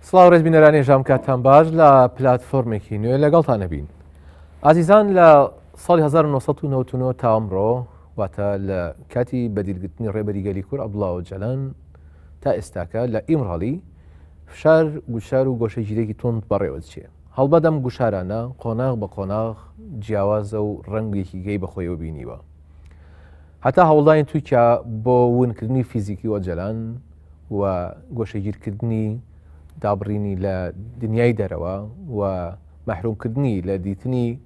سڵاو ڕێز بینەرانی ژام کاتتان باش لە پلتفۆرمێکی نوێ لەگەڵتان نەبین ئازیزان لە ساڵی 1999 تا ئەمڕۆ واتە لە کاتی بەدیلگرتنی ڕێبەری گەلی کورد عەبدوڵا ئۆجالان تا ئێستاکە لە ئیمراڵی فشار گوشار و گۆشەگیرێکی توند بەڕێوە دەچێ هەڵبەت ئەم گوشارانە قۆناغ بە قۆناغ جیاوازە و ڕەنگێکی گەی بەخۆیەوە بینیوە هەتا هەوڵدانی تورکیا بۆ ونکردنی فیزیکی ئۆجەلان و گۆشەگیرکردنی دابڕینی لە دنیای دەرەوە و مەحرومکردنی لە دیتنی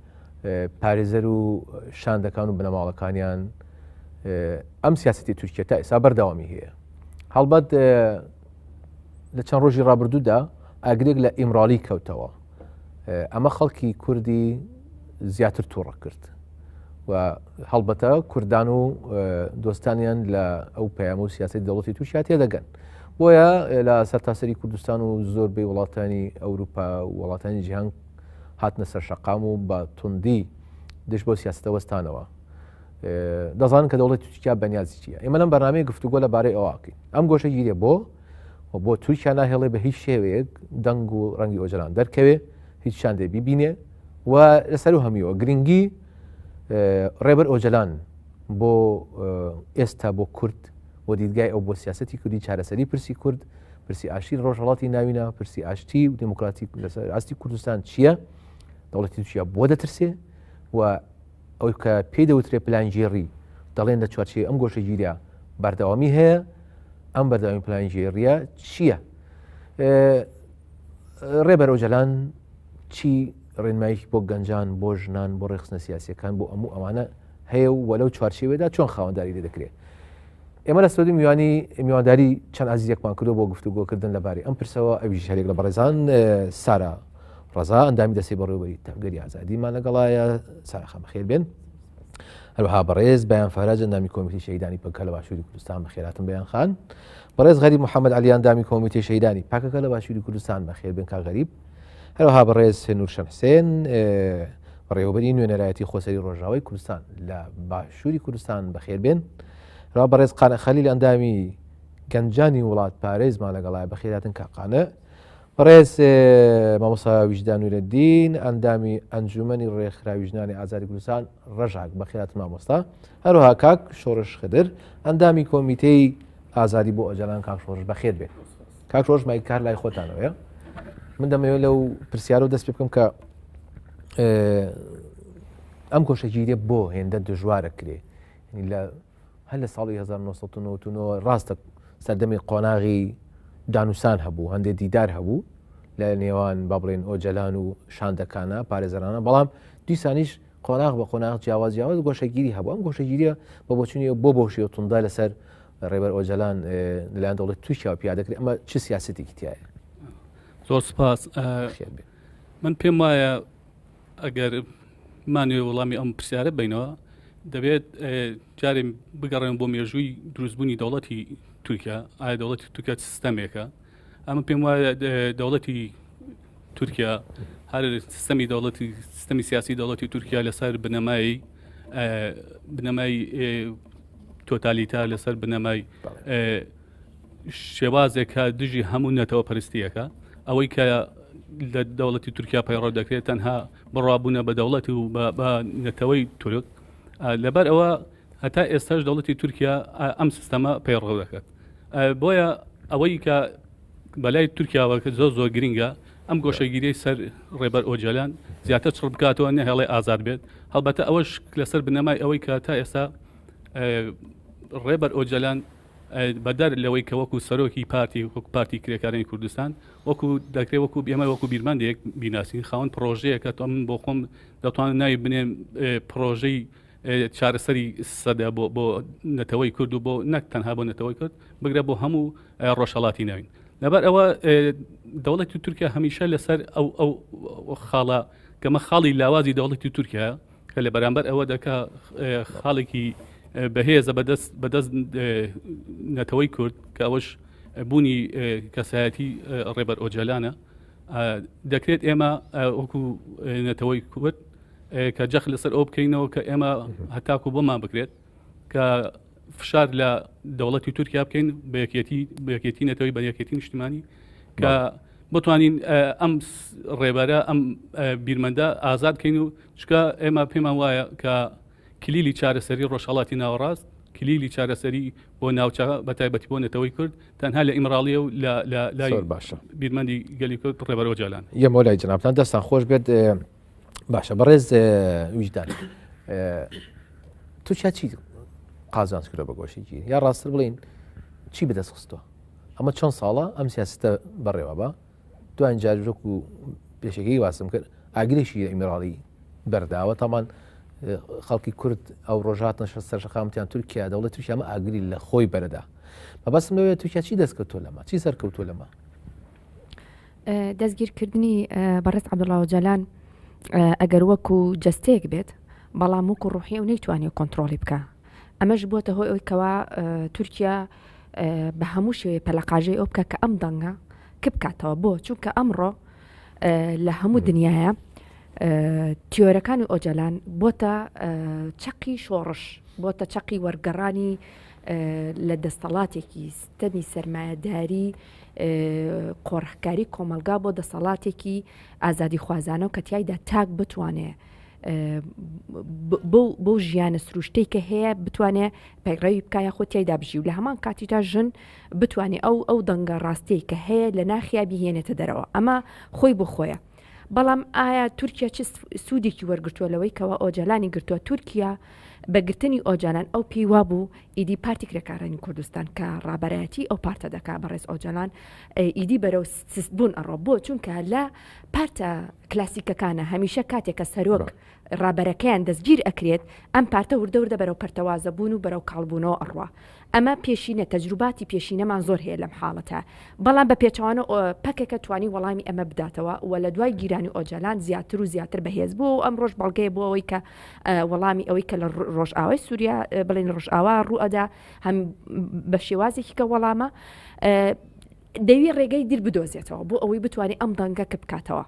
پارێزەر و شاندەکان و بنەماڵەکانیان ئەم سیاستی تورکیا تا ئێستا بەردەوامی هەیە هەڵبەت لە چەند ڕۆژی ڕابردوودا ئاگرێک لە ئیمرالی کەوتەوە ئەمە خەڵکی کوردی زیاتر تووڕە کرد و هەڵبەتە کوردان و دۆستانیان لە ئەو پەیام و سیاسی دەوڵەتی تورکیا تێدەگەن بۆیە لە سەرتاسەری کوردستان و زۆربەی وڵاتانی ئەوروپا و وڵاتانی جیهان هاتنە سەر شەقام و بە توندی دژ بۆ سیاستە وەستانەوە دەزانن کە دەوڵەتی تورکیا بەنیازی چییە ئێمە لەم بەرنامەیە گفتوگۆ لە بارەی ئەوواکەین ئەم گۆشە گیرێ بۆ و بۆ تورکیا ناهێڵێ بە هیچ شێوەیەک دەنگ و ڕەنگی ئۆجەلان دەرکەوێ هیچ شاندێ بیبینێ و لەسەر و هەمیەوە گرنگی ڕێبەر ئۆجەلان بۆ ئێستا بۆ کورد و دیدگای ئەو بۆ سیاستی کوردی چارەسەری پرسی کورد پرسی ئاشتی ڕۆژهڵاتی ناوینە پرسی ئاشتی و دموکراتی لەسەر ئاستی کوردستان چییە؟ دەوڵەتی تورکیا بۆ دەترسێ و ئەوەی کە پێی دەوترێ پلانگێڕی دەڵێن لە چوارچێوەی ئەم گۆشەگیریە بەردەوامی هەیە ئەم بەردەوامی پلانگێڕیە چییە؟ ڕێبەر ئۆجەلان چی ڕێنماییکی بۆ گەنجان بۆ ژنان بۆ ڕێخستنە سیاسەکان بۆ ئەموو ئەوانە هەیە و وەلو چوارچێوەدا چۆن خاوەنداری لێ دەکرێت ئێمە لە سعودی میوانی میوانداری چەند ئازیزێکمان کردو بۆ گفتوگۆکردن لەبارەی ئەم پرسەوە ئەویش هەرێک لە بەڕێزان سارا ڕەزا ئەندامی دەستەی بەڕێوەبەری تەڤگەری ئازادیمان لەگەڵایە سارا خان بەخێر بێن هەروەها بەڕێز بەیان فەرەج ئەندامی کۆمیتەی شەهیدانی پەکەکە لە باشووری کوردستان بەخێراتن بەیان خان بەڕێز غەریب محەممەد عەلی ئەندامی کۆمیتەی شەهیدانی پەکەکە لە باشووری کوردستان بەخێر بێن کاک غەریب هەروەها بەڕێز نورشەن حسێن بەڕێوەبەری نوێنەرایەتی خۆسەری ڕۆژاوای کوردستان لە باشووری کوردستان بەخێر بێن را بەڕێز قانە خەلیل ئەندامی گەنجانی وڵات پارێزمان لەگەڵای بەخێراتن کاقانە بەڕێز مامۆستا ویژدان نورەدین ئەندامی ئەنجومەنی ڕێکخراوی ژنانی ئازادی کوردستان ڕەژاک بەخێراتن مامۆستا هەروەها کاک شۆڕش خدر ئەندامی کۆمیتەی ئازادی بۆ ئۆجالان کاک شۆڕش بەخێر بێت کاک شۆڕش مایک کار لای خۆتانەوەیە من دەمەوێت لەو پرسیارەوە دەست پێ بکەم کە ئەم گۆشەگیریە بۆ هێندە دژوارە کرێ لە هەر لە ساڵی 1999 ڕاستە سەردەمی قۆناغی دانوسان هەبوو هەندێک دیدار هەبوو لە نێوان با بڵێن ئۆجەلان و شاندەکانە پارێزەرانە بەڵام دیسانیش قۆناغ بە قۆناغ جیاواز جیاواز گۆشەگیری هەبوو ئەم گۆشەگیریە بە بۆچونی بۆ بەو شێوە توندە لەسەر ڕێبەر ئۆجەلان لەلایەن دەوڵەت تورکیا پیادە دەکرێت ئەمە چ سیاسەتێکی تایە زۆر سپاس من پێم وایە ئەگەر مانوێ وەڵامی ئەم پرسیارە بینەوە دەبێت جارێ بگەڕێن بۆ مێژووی دروستبوونی دەوڵەتی تورکیا ئایا دەوڵەتی تورکیا سیستەمێکە ئەمە پێم وایە دەوڵەتی تورکیا هەر سیستەمی دەوڵەتی سیستەمی سیاسی دەوڵەتی تورکیا لەسەر بنەمای بنەمای تۆتالیتا لەسەر بنەمای شێوازێک کە دژی هەموو نەتەوە پەرستیەکە ئەوەی کە لە دەوڵەتی تورکیا پەیڕەو دەکرێت تەنها بڕوابوونە بە دەوڵەت و بە نەتەوەی تورک لەبەر ئەوە هەتا ئێستاش دەوڵەتی تورکیا ئەم سیستەمە پەیڕەو دەکات بۆیە ئەوەی کە بەلای تورکیاوە کە زۆر زۆر گرنگە ئەم گۆشەگیری سەر ڕێبەر ئۆجالان زیاتر چڕ بکاتەوە نەهێڵێ ئازاد بێت هەڵبەتە ئەوەش لەسەر بنەمای ئەوەی کە تا ئێستا ڕێبەر ئۆجالان بەدەر لەوەی کە وەکو سەرۆکی پارتی وەکو پارتی کرێکارانی کوردستان وەکو دەکرێت وەکو ئێمە وەکو بیرمەندێک بیناسین خاوەن پرۆژەیەکە تۆ من بۆ خۆم دەتوانم ناوی بنێم پرۆژەی چارەسەری سەدە بۆ بۆ نەتەوەی کورد و بۆ نەک تەنها بۆ نەتەوەی کورد بگرە بۆ هەموو ڕۆژهەڵاتی ناوین لەبەر ئەوە دەوڵەتی تورکیا هەمیشە لەسەر ئەو ئەو خاڵە کەمە خاڵی لاوازی دەوڵەتی تورکیا کە لە بەرامبەر ئەوە دەکا خاڵێکی بەهێزە بەدەست بەدەست نەتەوەی کورد کە ئەوەش بوونی کەسایەتی ڕێبەر ئۆجالانە دەکرێت ئێمە وەکو نەتەوەی کورد کە جەخت لەسەر ئەو بکەینەوە کە ئێمە هەتاکو بۆمان بکرێت کە فشار لە دەوڵەتی تورکیا بکەین بە یەکێتی بە یەکێتی نەتەوەی بە یەکێتی نیشتمانی کە. بتوانین ئەم ڕێبەرە ئەم بیرمەندە ئازاد کەین و چکە ئێمە پێمان وایە کە کلیلی چارەسەری ڕۆژهەڵاتی ناوەڕاست کلیلی چارەسەری بۆ ناوچە بە تایبەتی بۆ نەتەوەی کورد تەنها لە ئیمراڵیە و لە لای باشە بیرمەندی گەلی کورد ڕێبەر ئۆجالان. یەمەوە لای جەنابتان دەستان خۆش بێت باشە بەڕێز ویژدان تورکیا چی قازانج کردوە بە گۆشەگیری یا ڕاستتر بڵین چی بەدەست خستووە ئەمە چەند ساڵە ئەم سیاستە بەڕێوە بە دوایین جار وەکو پێشەکەی واسم کرد ئاگرێکی لە ئیمراڵی بەرداوە تامان خەڵکی کورد ئەو ڕۆژاتن سەر شەقامتیان تورکیا دەوڵەت تورکیا ئەمە ئاگری لە خۆی بەرەدا مەبەستم لەوەیە تورکیا چی دەستکەوتووە لەمە چی سەرکەوتووە لەمە دەستگیرکردنی بەڕێز عەبدوڵا ئۆجالان ئەگەر وەکو جەستەیەک بێت بەڵام وەکو ڕوحی و نەیتوانێت کۆنتترۆلی بکە ئەمەش بووەتە هۆی ئەوی کەوا تورکیا بە هەموو شێوەیە پەلەقاژەی ئەو بکە کە ئەم دەنگە کپکاتەوە بۆ چونکە ئەمڕۆ لە هەموو دنیاە تیۆرەکانی ئۆجالان بۆتە چەقی شۆڕش بۆتە چەقی وەرگەڕانی لە دەستەڵاتێکی ستەمی سەرمایەداری قۆرخکاری کۆمەلگا بۆ دەسەڵاتێکی ئازادی خوازانە و کە تایدا تاک بتوانێ بەو ژیانە سروشتەی کە هەیە بتوانێ پەیڕەوی بکە یاخود تیایدا بژی و لە هەمان کاتیدا ژن بتوانێ ئەو ئەو دەنگە ڕاستیەی کە هەیە لە ناخیا بیهێنێتە دەرەوە ئەمە خۆی بۆ خۆیە بەڵام ئایا تورکیا چ سوودێکی وەرگتووە لەوەی کەەوە ئۆجالانی گرتووە تورکیا بە گرتنی ئۆجالان ئەو پێی وابوو ئیدی پارتی کرێکارانی کوردستان کە ڕابەرایەتی ئەو پارتە دەکا بەڕێز ئۆجالان ئیدی بەرەو سستبوون ئەڕۆ بۆ چونکە لە پارتە کلاسیکەکانە هەمیشە کاتێک کە سەرۆک ڕابەرەکەیان دەستگیر ئەکرێت، ئەم پارتە وردە وردە بەرەو پەرتەوازە بوون و بەرەو کاڵ بوونەوە ئەڕوا. ئەمە پێشینە، تەجروباتی پێشینەمان زۆر هەیە لەم حاڵەتە. بەڵام بە پێچەوانە پەکەکە توانی وەڵامی ئەمە بداتەوە و لە دوای گیرانی ئۆجالان زیاتر و زیاتر بەهێز بووە و ئەمڕۆش بەڵگەیە بۆ ئەوەی کە وەڵامی ئەوەی کە لە ڕۆژئاوای سووریا بڵێن ڕۆژئاوا ڕوو ئەدا هەم بە شێوازێکی کە وەڵامە دەوی ڕێگەی دیر بدۆزێتەوە بۆ ئەوەی بتوانێت ئەم دەنگە کە بکاتەوە.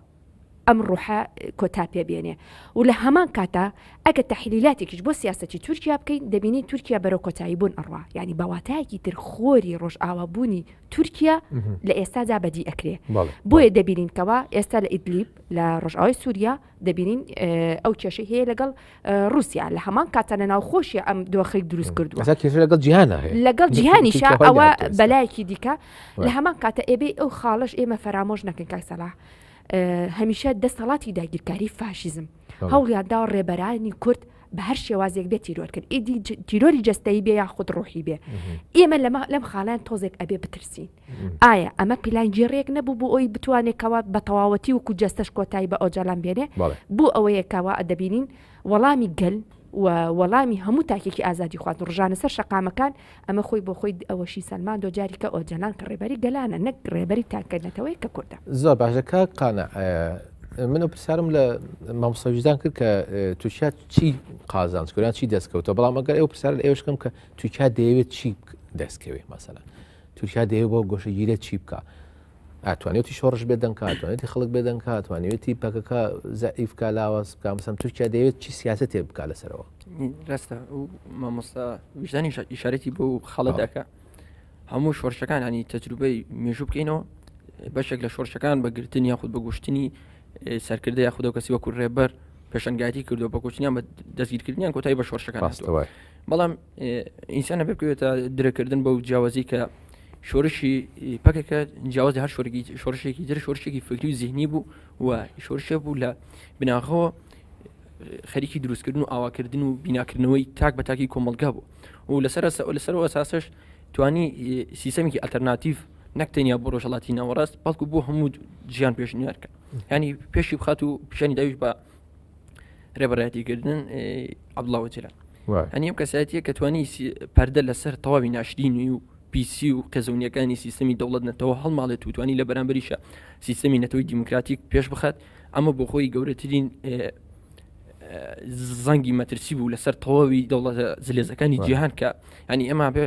ئەم ڕوحە کۆتا پێ بێنێ و لە هەمان کاتا ئەگەر تەحلیلاتێکیش بۆ سیاسەتی تورکیا بکەین دەبینین تورکیا بەرەو کۆتایی بوون ئەڕوا یعنی بە واتایەکی تر خۆری ڕۆژئاوا بوونی تورکیا لە ئێستادا بەدی ئەکرێ بۆیە دەبینین کەوا ئێستا لە ئیدلیب لە ڕۆژئاوای سووریا دەبینین ئەو کێشەی هەیە لەگەڵ رووسیا لە هەمان کاتە لە ناوخۆشی ئەم دۆخی دروست کردووە لەگەڵ جیهان لەگەڵ جیهانیشە ئەوە بەلایەکی دیکە لە هەمان کاتە ئێبێ ئەو خاڵش ئێمە فەرامۆش نەکەن کاک سەلاح هەمیشە دەسەڵاتی داگیرکاری فاشیزم هەوڵیان داوە ڕێبەرانی کورد بە هەر شێوازێک بێت تیرۆر کرد ئیدی تیرۆری جەستەیی بێ یاخود ڕۆحی بێ ئێمە لەمە لەم خاڵیان تۆزێک ئەبێ بترسین ئایا ئەمە پیلانگێڕیەک نەبوو بۆ ئەوی بتوانێت کەوا بە تەواوەتی وەکو جەستەش کۆتایی بە ئۆجالان بێنێ بۆ ئەوەیە کەوا دەبینین وەڵامی گەل و وەڵامی هەموو تاکێکی ئازادی خواز و ڕژانە سەر شەقامەکان ئەمە خۆی بۆ خۆی ئەوەشی سەلماندۆ جاری کە ئۆجالان کە ڕێبەری گەلانە نەک ڕێبەری تاکە نەتەوەیەک کە کوردە. زۆر باشە کاک قانع من ئەو پرسیارم لە مامۆستا ویژدان کرد کە تورکیا چی قازانج کرد یان چی دەستکەوتەوە بەڵام ئەگەر ئەو پرسیار لە ئێوەش بکەم کە تورکیا دەیەوێت چی دەستکەوێت مەسەلەن تورکیا دەیەوێت بۆ گۆشەگیرە چی بکە ئەتوانێتی شۆڕش بێدەنگ کا توانێتی خەڵک بێدەنگ کا توانێتی پەکەکە زەعیف کا لاواز بکا مەسەن تورکیا دەیەوێت چی سیاسەتێ بکا لەسەرەوە ڕاستە مامۆستا ویژدانی ئیشارەتی بۆ خەڵە دەکە هەموو شۆرشەکان ینی تەجروبەی مێژوو بکەینەوە بەشێک لە شۆرشەکان بە گرتن یاخود بە گوشتنی سەرکردە یاخود ئەو کەسی وەکو ڕێبەر پێشەنگایەتی کردو بە کوشتنیان بە دەستگیرکردنیان کۆتایی بە شۆرشەکان بەڵام ئینسان نەبێ بکەوێتە درەکردن بەو جیاوازی کە شۆرشی پەکەکە جیاوازی هەر شۆرگی شۆرشێکی تر شۆرشێکی فکری و زیهنی بوو و شۆرشێ بوو لە بناغەوە خەریکی دروستکردن و ئاواکردن و بیناکردنەوەی تاک بە تاکی کۆمەلگا بوو و لەسەر لەسەر ئەساسش توانی سیستەمێکی ئەلتەرناتیڤ نەک تەنیا بۆ ڕۆژهەڵاتی ناوەڕاست بەڵکو بۆ هەموو جیان پێشنیارکە ینی پێشی بخات و پیشانی داویش بە ڕێبەرایەتیکردن عەبدوڵا ئۆجەلان ئەنی ئەم کەسایەتیە کە توانی پەردە لەسەر تەواوی ناشرینی و پیسی و قێزەونیەکانی سیستەمی دەوڵەت نەتەوە هەڵماڵێت و توانی لە بەرامبەریشە سیستەمی نەتەوەی دیموکراتیک پێش بخات ئەمە بۆ خۆی گەورەترین زەنگی مەترسی بوو لەسەر تەواوی دەوڵەتە زلێزەکانی جیهان کە ینی ئەما بێ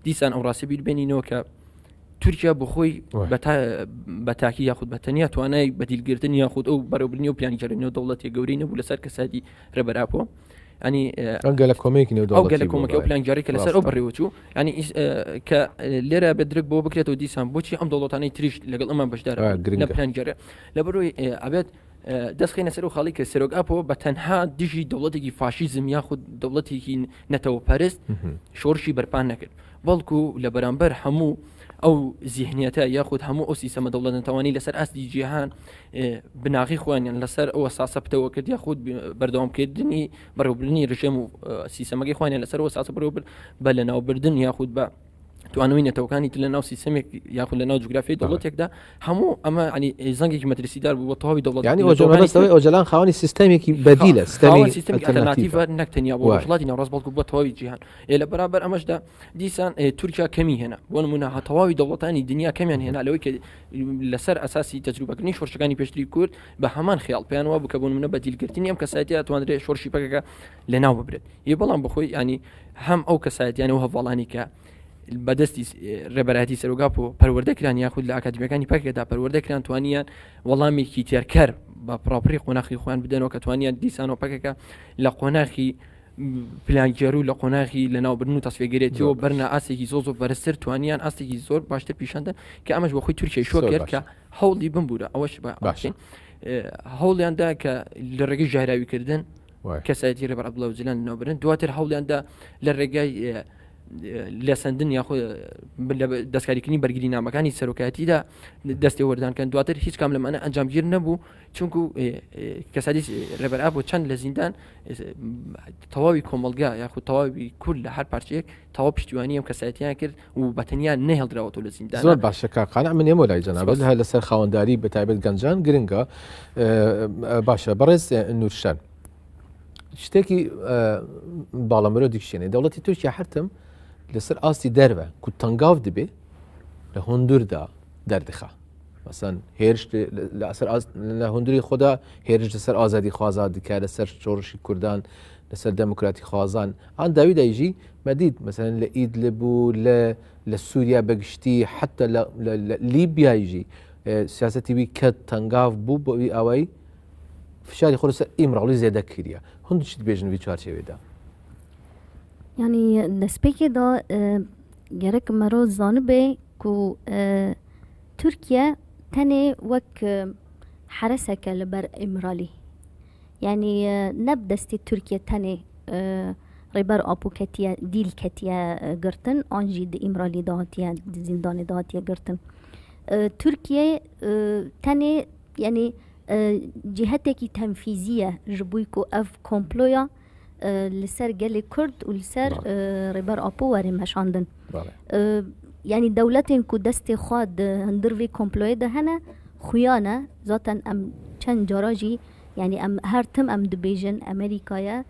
دیسان ئەو ڕاستی بیر بێنینەوە کە تورکیا بخۆی بە تاکی یاخود بە تەنیا توانای بەدیلگرتن یاخود ئەو بەرەوبرنی و پلانگێڕینەوە دەوڵەتی گەورەی نەبوو لەسەر کەساتی ڕێبەر ئاپۆ. ینی ئەو گەلە کۆمەیەکی نێودەوڵەتی ئەو گەلە کۆمەکی ئەو پلانگێڕی کە لەسەر ئەو بەڕێوەچوو ینی کە لێرە بێت درک بۆ بکرێتەوە دیسان بۆچی ئەم دەوڵەتانەی تریش لەگەڵ ئەمان بەشدار لە پلانگێڕێ لە بەرۆی ئەبێت دەستخینە سەر و خاڵی کە سەرۆک ئاپۆ بە تەنها دژی دەوڵەتێکی فاشیزم یاخود دەوڵەتێکی نەتەوە پەرست شۆرشی بەرپان نەکرد بەڵکو لە بەرامبەر هەموو ئەو زیهنیەتە یاخود هەموو ئەو سیستەمە دەوڵەت نەتەوانی لەسەر ئاستی جیهان بناغی خۆیانیان لەسەر ئەو ساسە پتەوە کرد یاخود بەردەوامکردنی بەڕێوبردنی رژێم و سیستەمەکەی خۆیان لەسەر ئەو ساسە بەڕێوەبرد بە لەناوبردن یاخود بە توانەوەی نەتەوەکانی تر لە ناو سیستەمێک یاخود لە ناو جوگرافی دەوڵەتێکدا هەموو ئەمە ینی زەنگێکی مەترسیدار بوو بۆ تەواوی دەوڵەت ینی ئۆجەلان ئۆجەلان خاوەنی سیستەمێکی بەدیلە سیستەمی سیستەمی ئەلتەرناتیڤە نەک تەنیا بۆ ڕۆژهەڵاتی ناوەڕاست بەڵکو بۆ تەواوی جیهان ئێ لە بەرامبەر ئەمەشدا دیسان تورکیا کەمی هێنا بۆ نمونە تەواوی دەوڵەتانی دنیا کەمیان هێنا لەوەی کە لەسەر ئەساسی تەجروبەکردنی شۆرشەکانی پێشتری کورد بە هەمان خیاڵ پێیان وا بوو کە بۆ نمونە بە دیلگرتنی ئەم کەسایەتیە توانرێت شۆرشی پەکەکە لەناو ببرێت یە بەڵام بەخۆی ینی هەم ئەو کەسایەتیانە و هەڤاڵانی کە بەدەستی ڕێبەرایەتی سەرۆگاپ و پەروەردە کران یاخود لە ئاکادمیەکانی پەکەکەدا پەروەردە کران توانیان وەڵامێکی تێرکەر بە پراپری قۆناخی خۆیان بدەنەوە کە توانیان دیسانەوە پەکەکە لە قۆناخی پلانگێر و لە قۆناغی لە ناوبردن و تەسفێگەرێتیەوە بەرنە ئاستێکی زۆر زۆر بەرزتر توانیان ئاستێکی زۆر باشتر پیشاندن کە ئەمەش بە خۆی تورکیای شۆ کرد کە هەوڵی بمبوورە ئەوەش باشین هەوڵیاندا کە لە ڕێگەی ژەهراویکردن کەسایەتی ڕێبەر عەبدوڵا ئۆجەلان لەناوبرن دواتر هەوڵیاندا لە ڕێگای لەسەندن یاخۆ دەستکاریکردنی بەرگری نامەکانی سەرۆکایەتیدا دەستی وەردان کەن دواتر هیچ کام لەمانە ئەنجامگیر نەبوو چونکو کەسادی ڕێبەر ئاپۆ چەند لە زیندان تەواوی کۆمەلگا یاخود تەواوی کورد لە هەر پارچەیەک تەواو پشتیوانی ئەم کەسایەتیان کرد و بە تەنیا نەهێڵدراوەتەوە لە زیندان زۆر باشە کاک قانع من ئێمە لای جەنابت هەر لەسەر خاوەنداری بە تایبەت گەنجان گرنگە باشە بەڕێز نورشان شتێکی باڵە مرۆ دیکشێنێ دەوڵەتی تورکیا هەرتم لەسەر ئاستی دەرەوە کو تەنگاو دەبێ لە هۆندوردا دەردخا مەسەن هێرش لەسەر لە هەندری خۆدا هێرش لەسەر ئازادی خوازان دکە لەسەر شۆڕشی کوردان لەسەر دەموکراتی خوازان ئان داوی دایژی مەدید مەسەن لە ئیدلب و لە لە سووریا بەگشتی حتا لە لیبیایژی سیاستی وی کە تەنگاو بوو بۆ ئەوی ئاوایی فشاری خۆ لەسەر ئیمراڵی زێدە کردە هەند چیت بێژن وی چوارچێوێدا ینی دەستپێکێدا گەرەک مەرۆ زانبێ کو تورکیە تەنێ وەک حەرەسەکە لەبەر ئیمرالی یعنی نە دەستی تورکیە تەنێ ڕێبەر ئاپۆ کەتیە دیل کەتیە گرتن ئانژی di ئیمرالی داهاتیە di زیندانê داهاتیە گرتن تورکیە تەنێ یعنی جیهتێکی تەنفیزیە ji بووی ku ev komploya لەسەر گەلی کورد و لەسەر ڕێبەر ئاپۆ وەرێ مەشاندن یعنی دەولەتên ku دەستê xwe di hundir vê komployê de hene xuyane zaten em çend cara jî yani em her tim em dibêjin Amerîkaya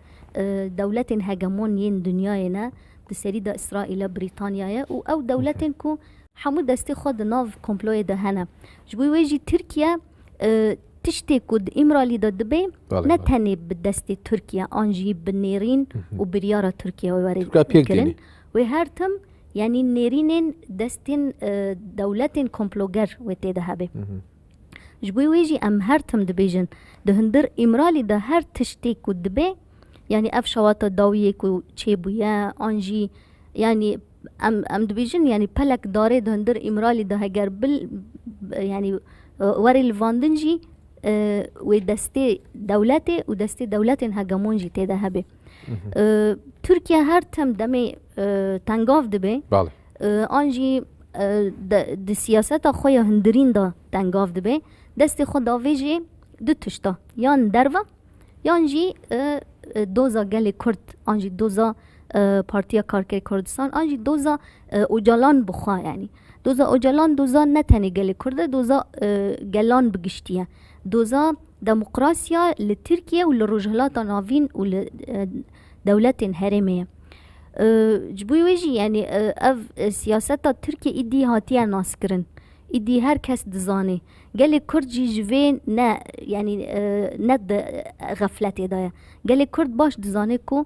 dewletên hegemon yên dinyayê ne di serî de İsraîl e Brîtanyaya û ew dewletên ku hemû destê xwe di nav komployê de hene ji bo wê jî Tirkiye tiştê ku di Îmralî de dibe ne tenê bi destê Tirkiye an jî bi nêrîn û biryara Tirkiye were kirin wê her tim yanî nêrînên destên dewletên komploger wê tê de hebe. Ji bo wê jî em her tim dibêjin di hundir Îmralî de her tiştê ku dibe yanî ev şewata dawiyê ku çêbûye an jî yanî em em dibêjin yanî pelek darê di hundir Îmralî de heger bil yanî were livandin jî wê destê dewletê û destê dewletên hegemon jî tê de hebe. Tirkiye her tim demê tengav dibe an jî di siyaseta xwe ya hundirîn de tengav dibe destê xwe davêjê du tişta yan derve yan jî doza gelê Kurd an jî doza Partiya Karkerê Kurdistan an jî doza Ocalan bi xwe yanî doza Ocalan doza ne tenê gelê Kurd e doza gelan bi giştî ye doza demokrasiya li Tirkiye û li Rojhilata Navîn û li dewletên herêmê ye. Ji bo wê jî yanî ev siyaseta Tirkiye îdî hatiye naskirin. Îdî her kes dizanê. Gelê Kurd jî ji vê ne yanî ne di xefletê de ye. Gelê Kurd baş dizanê ku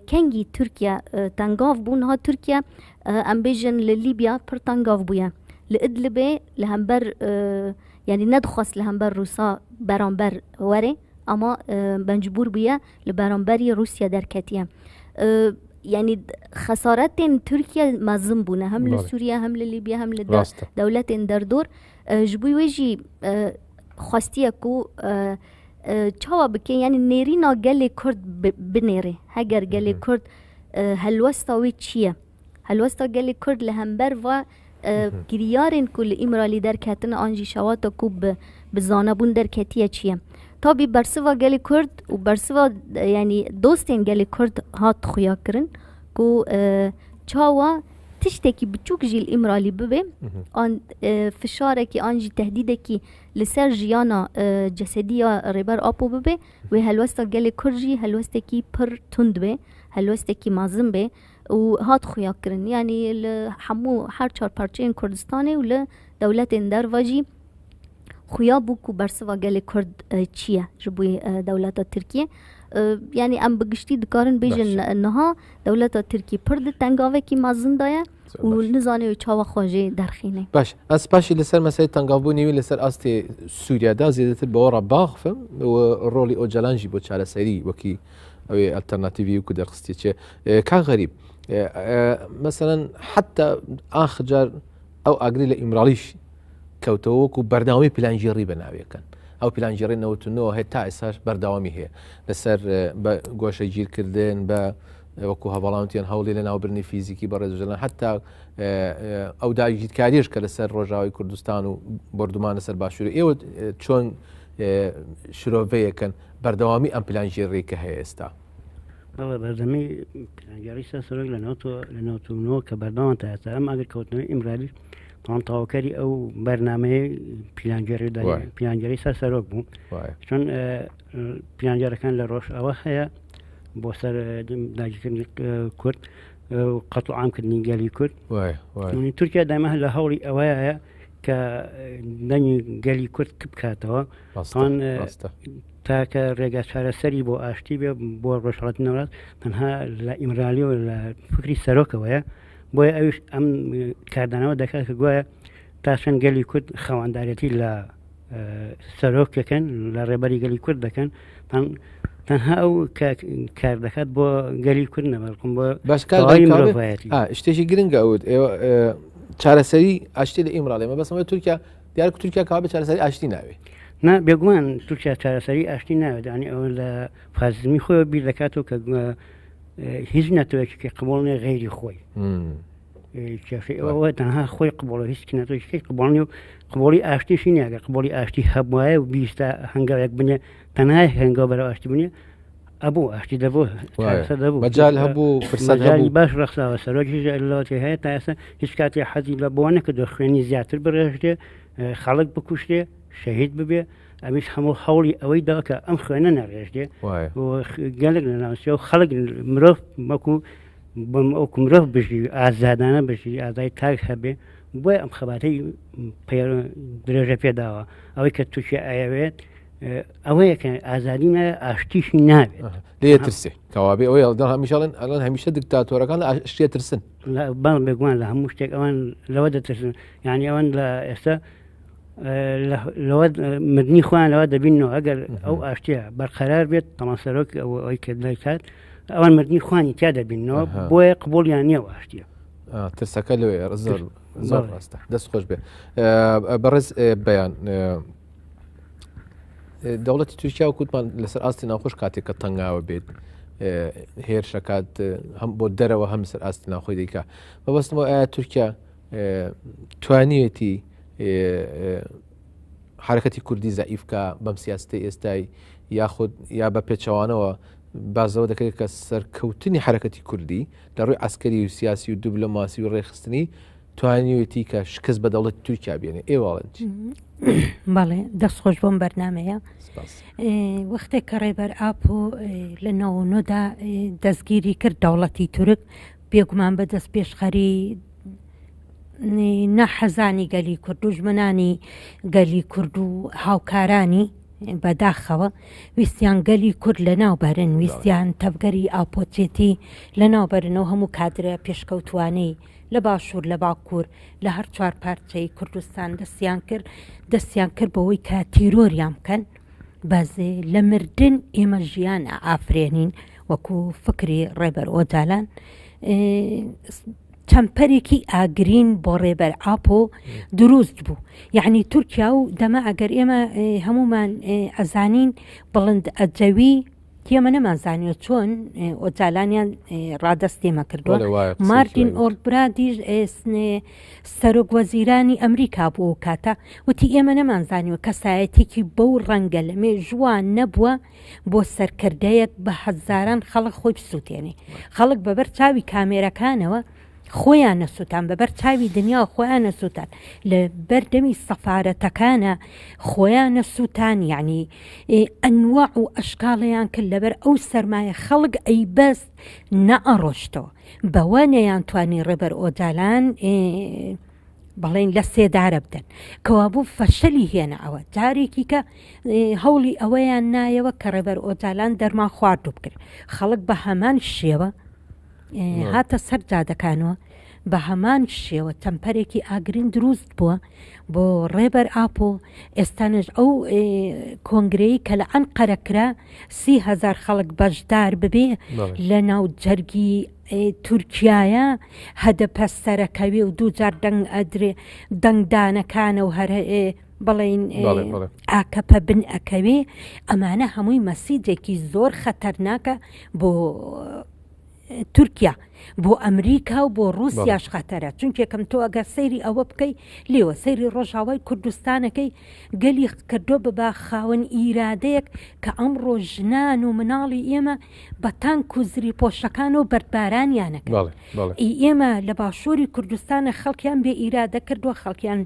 kengî Tirkiye tengav bû niha Tirkiye em bêjin li Lîbya pir tengav bûye. Li Idlibê li hember yanî nedixwest li hember Rûsa beramber were. ئەما مەجبور بووە لە بەرامبەری رووسیا دەرکەتیە یعنی خەسارەتێن تورکیا مەزن بوونە هەم لە سووریا هەم لە لیبیا هەم لە دەولەتێن دەردۆر ji بۆی wê jî xwestiye ku çawa bike yani nêrîna gelê Kurd binêrê heger gelê Kurd helwesta wê çi ye helwesta gelê Kurd li hember va kiryarên ku li Îmralî derketine an jî şewata ku bi bi zanebûn derketiye çi ye Tabî bersiva gelê Kurd û bersiva yanî dostên gelê Kurd hat xuyakirin ku çawa tiştekî biçûk jî li Îmralî bibe an fişarekî an jî tehdîdekî li ser jiyana cesedî ya Rêber Apo bibe wê helwesta gelê Kurd jî helwestekî pir tund be helwestekî mezin be û hat xuyakirin yanî li hemû her çar parçeyên Kurdistanê û li dewletên derve jî xuya bû ku bersiva gelê Kurd çi ye ji bo dewleta Tirkiyê. Yani em bi giştî dikarin bêjin niha dewleta Tirkiyê pir di tengavekî mezin de ye û nizane wê çawa xwe jê derxîne. Baş ez paşî li ser meselê tengavbûnê wî li ser astê Sûriya da zêdetir bi we re baxifim û rolî Ocalan jî bo çareserî wekî ew ê alternatîvî ku derxistiye çi Kak Xerîb meselen heta axir car ئەو ئاگری لە ئیمراڵیش کەوتەوە وەکو بەردەوامی پلانگێڕی بە ناویەکەن ئەو پلانگێڕی 99 هەیە تا ئێستاش بەردەوامی هەیە لەسەر بە گۆشەگیرکردن بە وەکو هەڤاڵانتیان هەوڵی لە ناوبرنی فیزیکی بە ڕێزژەلان حتا ئەو داگیرکاریش کە لەسەر ڕۆژاوی کوردستان و بردومان لەسەر باشووری ئێوە چۆن شرۆڤەیەکەن بەردەوامی ئەم پلانگێڕی کە هەیە ئێستا بەڵێ بەردەمی پیلانگێڕی سەر سەرۆک لە 99 کە بەردەوام تا ئێستا ئەم ئاگر کەوتنەوەی ئیمرالی تەواو تەواوکەری ئەو بەرنمەیە پیلانگێڕی پیلانگێڕی سەر سەرۆک بوو چون پیلانگێڕەکان لە ڕۆژ ئەوە هەیە بۆ سەر داگیرکردنی کورد قەتڵ عامکردنی گەلی کورد تورکیا دایمە لە هەوڵی ئەوەیە کە دەنگی گەلی کورد کپ بکاتەوە تاکە ڕێگا چارەسەری بۆ ئاشتی بێ بۆ ڕۆژهەڵاتی ناوەڕاست تەنها لە ئیمرالی و لە فکری سەرۆکەوەیە بۆیە ئەویش ئەم کاردانەوە دەکات کە گوایە تا چەند گەلی کورد خاوەندارێتی لە سەرۆک دەکەن لە ڕێبەری گەلی کورد دەکەن تەنها ئەو کار دەکات بۆ گەلی کورد نەبەڵکم بۆ بەشکاری شتێکی گرنگە ئەوت چارەسەری ئاشتی لە ئیمراڵێ مە بەسەمە تورکیا دیار تورکیا کاوە چارەسەری ئاشتی ناوێ نا بێگومان تورکیا چارەسەری ئاشتی ناوێت ینی ئەوە لە فازمی خۆی بیر دەکاتەوە کە هیچ نەتەوەیەکی قبوڵ نیە غەیری خۆی کێشەی ئەوە تەنها خۆی قبوڵە هیچ نەتەوەیەکی قبوڵ نیە و قبوڵی ئاشتیشی نییە گەر قبوڵی ئاشتی هەبوایە و بیستە هەنگاوێک بنێ تەنها هەنگاو بەرەو ئاشتی بنێ ئەبوو ئاشتی دەبوو چارەسەر دەبوو مەجال هەبوو فرسەت مەجالی هەبوو باش ڕەخساوە سەرۆکیش لەوەتی هەیە تا ئێستا هیچ کاتێ حەزی لە بۆ نەکردووە خوێنی زیاتر بڕێژرێ خەڵک بکوشتێ شەهید ببێ ئەمیش هەموو هەوڵی ئەوەی دا کە ئەم خوێنە نەڕێژرێ گەلک لە ناوچە و خەڵک مرۆڤ وەکو بەم ئەوکو مرۆڤ بژی ئازادانە بژی ئازای تاک هەبێ بۆیە ئەم خەباتەی درێژە پێداوە ئەوەی کە تورکیا ئەیەوێت ئەوەیە کە ئازادی ناوێت ئاشتیشی ناوێت لێ ترسێ کەوابێ ئەوەی ئەڵدان هەمیشەڵێن ئەڵەن هەمیشە دکتاتۆرەکان لە ئاشتیە ترسن بەڵام بێگومان لە هەموو شتێک ئەوان لەوە دەترسن یعنی ئەوان لە ئێستا لەوە مردنی خۆیان لەوە دەبینەوە ئەگەر ئەو ئاشتیە بەرقەرار بێت تەمان سەرۆک ئەوەی کە دەکات ئەوان مردنی خوانی تیا دەبینەوە بۆیە قبولیان نییە ئاشتیە ترسەکە لەوێ زۆر زۆر ڕاستە دەست خۆش بێ بەڕێز بەیان دەوڵەتی تورکیا و کوتمان لەسەر ئاستی ناوخۆش کاتێک کە تەنگاوە بێت هێرشەکات هەم بۆ دەرەوە هەم سەر ئاستی ناوخۆی دیکە مەبەستمەوە ئایا تورکیا توانیەتی حرەکەتی کوردی زەعیفکە بەم سیاستی ئێستای یاخود یا بە پێچەوانەوە بازەوە دەکرێت کە سەرکەوتنی حرەکەتی کوردی لە ڕووی عسکەری و سیاسی و دیبلۆماسی و ڕێخستنی توانیوێتی کە شکست بە دەوڵەتی تورکیا بێنێ ئێوەڵێن چی؟ بەڵێ دەست خۆش بۆم بەرنمەیە وەختێک کە ڕێبەر ئاپۆ لە نەوەنۆدا دەستگیری کرد دەوڵەتی تورک بێگومان بە دەست پێشخەری ناحەزانی گەلی کورد دوژمنانی گەلی کورد و هاوکارانی بەداخەوە ویستیان گەلی کورد لەناو بەرن ویستیان تەڤگەری ئاپۆچێتی لەناو بەرنەوە هەموو کادرە پێشکەوتوانەی لە باشوور لە باکوور لە هەر چوار پارچەی کوردستان دەستیان کرد دەستیان کرد بەوەی کە تیرۆریان بکەن. بەس لە مردن ئێمە ژیان ئافرێنین وەکو فکری ڕێبەر ئۆجالان چەمپەرێکی ئاگرین بۆ ڕێبەر ئاپۆ دروست بوو یعنی تورکیا و دەمە ئەگەر ئێمە هەمومان ئەزانین بڵند ئەجەوی ئێمە نەمانزانیوە چۆن ئۆجالانیان ڕادەست ئێمە کردووە مارتین ئۆڵبرادیش سەرۆک وەزیرانی ئەمریکا بوو کاتە وتی ئێمە نەمانزانیوە کەسایەتێکی بەو ڕەنگە لە مێژووان نەبووە بۆ سەرکردەیەک بە هەزاران خەڵک خۆی بسووتێنێ خەڵک بەبەر چاوی کامێرەکانەوە خۆیان نەسووتان بەبەر چاوی دنیا خۆیان نەسووتان لە بەردەمی سەفارەتەکانە خۆیان نەسووتان یعنی ئەنواع و ئەشکاڵیان کرد لەبەر ئەو سەرمایە خەڵک ئەیبەست نەئەڕۆشتەوە بەوە نەیانتوانی ڕێبەر ئۆجالان بەڵێن لە سێدارە بدەن کەوابوو فەشەلی هێنا ئەوە جارێکی کە هەوڵی ئەوەیان نایەوە کە ڕێبەر ئۆجالان دەرمان خواردو بکرێت خەڵک بە هەمان شێوە هاتە سەر جادەکانەوە بە هەمان شێوە تەمپەرێکی ئاگرین دروست بووە بۆ ڕێبەر ئاپۆ ئێستانش ئەو کۆنگرەی کە لە ئەنقەرە کرا سیهزار خەڵک بەشدار ببێ لە ناو جەرگی تورکایە هەدەپە سەرەکەوێ و دووجار دەنگ ئەدرێ دەنگدانەکانە و هەر بڵێین ئاکەپە بن ئەکەوێ ئەمانە هەمووی مەسیجێکی زۆر خەتەرناکە بۆ تورکیا بۆ ئەمریکا و بۆ رووسیاش خەتەرە چونکێکم تۆ ئەگەر سەیری ئەوە بکەی لێوە سەیری ڕۆژاوای کوردستانەکەی گەلی کردۆ بە خاوەن ئیرادەیەک کە ئەمڕۆ ژنان و مناڵی ئێمە بە تانک و زری پۆشەکان و بەردبارانیانەکە ئی ئێمە لە باشووری کوردستانە خەڵکیان بێ ئیرادە کردووە خەڵکیان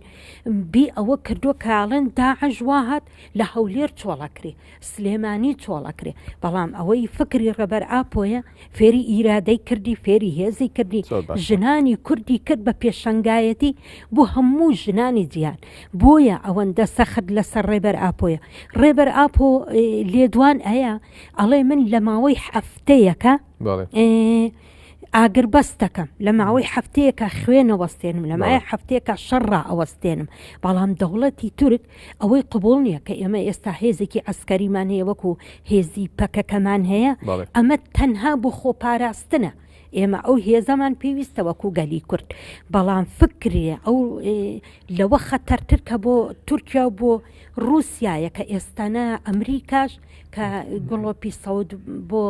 بی ئەوە کردووە کاڵن داعش واهات لە هەولێر چۆڵەکرێ سلێمانی چۆڵەکرێ بەڵام ئەوەی فکری ڕێبەر ئاپۆیە فێری ئیرادەی کردی فێری هێزی کردی ژنانی کوردی کرد بە پێشەنگایەتی بۆ هەموو ژنانی جیهان بۆیە ئەوەندە سەخت لەسەر ڕێبەر ئاپۆیە ڕێبەر ئاپۆ لێدوان ئەیە ئەڵێ من لە ماوەی هەفتەیەکە ئاگربەستەکەم لە ماوەی هەفتەیەکە خوێنە وەستێنم لە مای هەفتەیەکە شەڕ ئەوەستێنم بەڵام دەوڵەتی تورک ئەوەی قبول نییە کە ئێمە ئێستا هێزێکی ئەسکەریمان هەیە وەکو هێزی پەکەکەمان هەیە ئەمە تەنها بۆ خۆپاراستنە ئێمە ئەو هێزەمان پێویستە وەکو گەلی کورد بەڵام فکرێ ئەو لەوە خەتەرتر کە بۆ تورکیا و بۆ ڕووسایە کە ئێستانە ئەمریکاش کە گڵۆپی سەود بۆ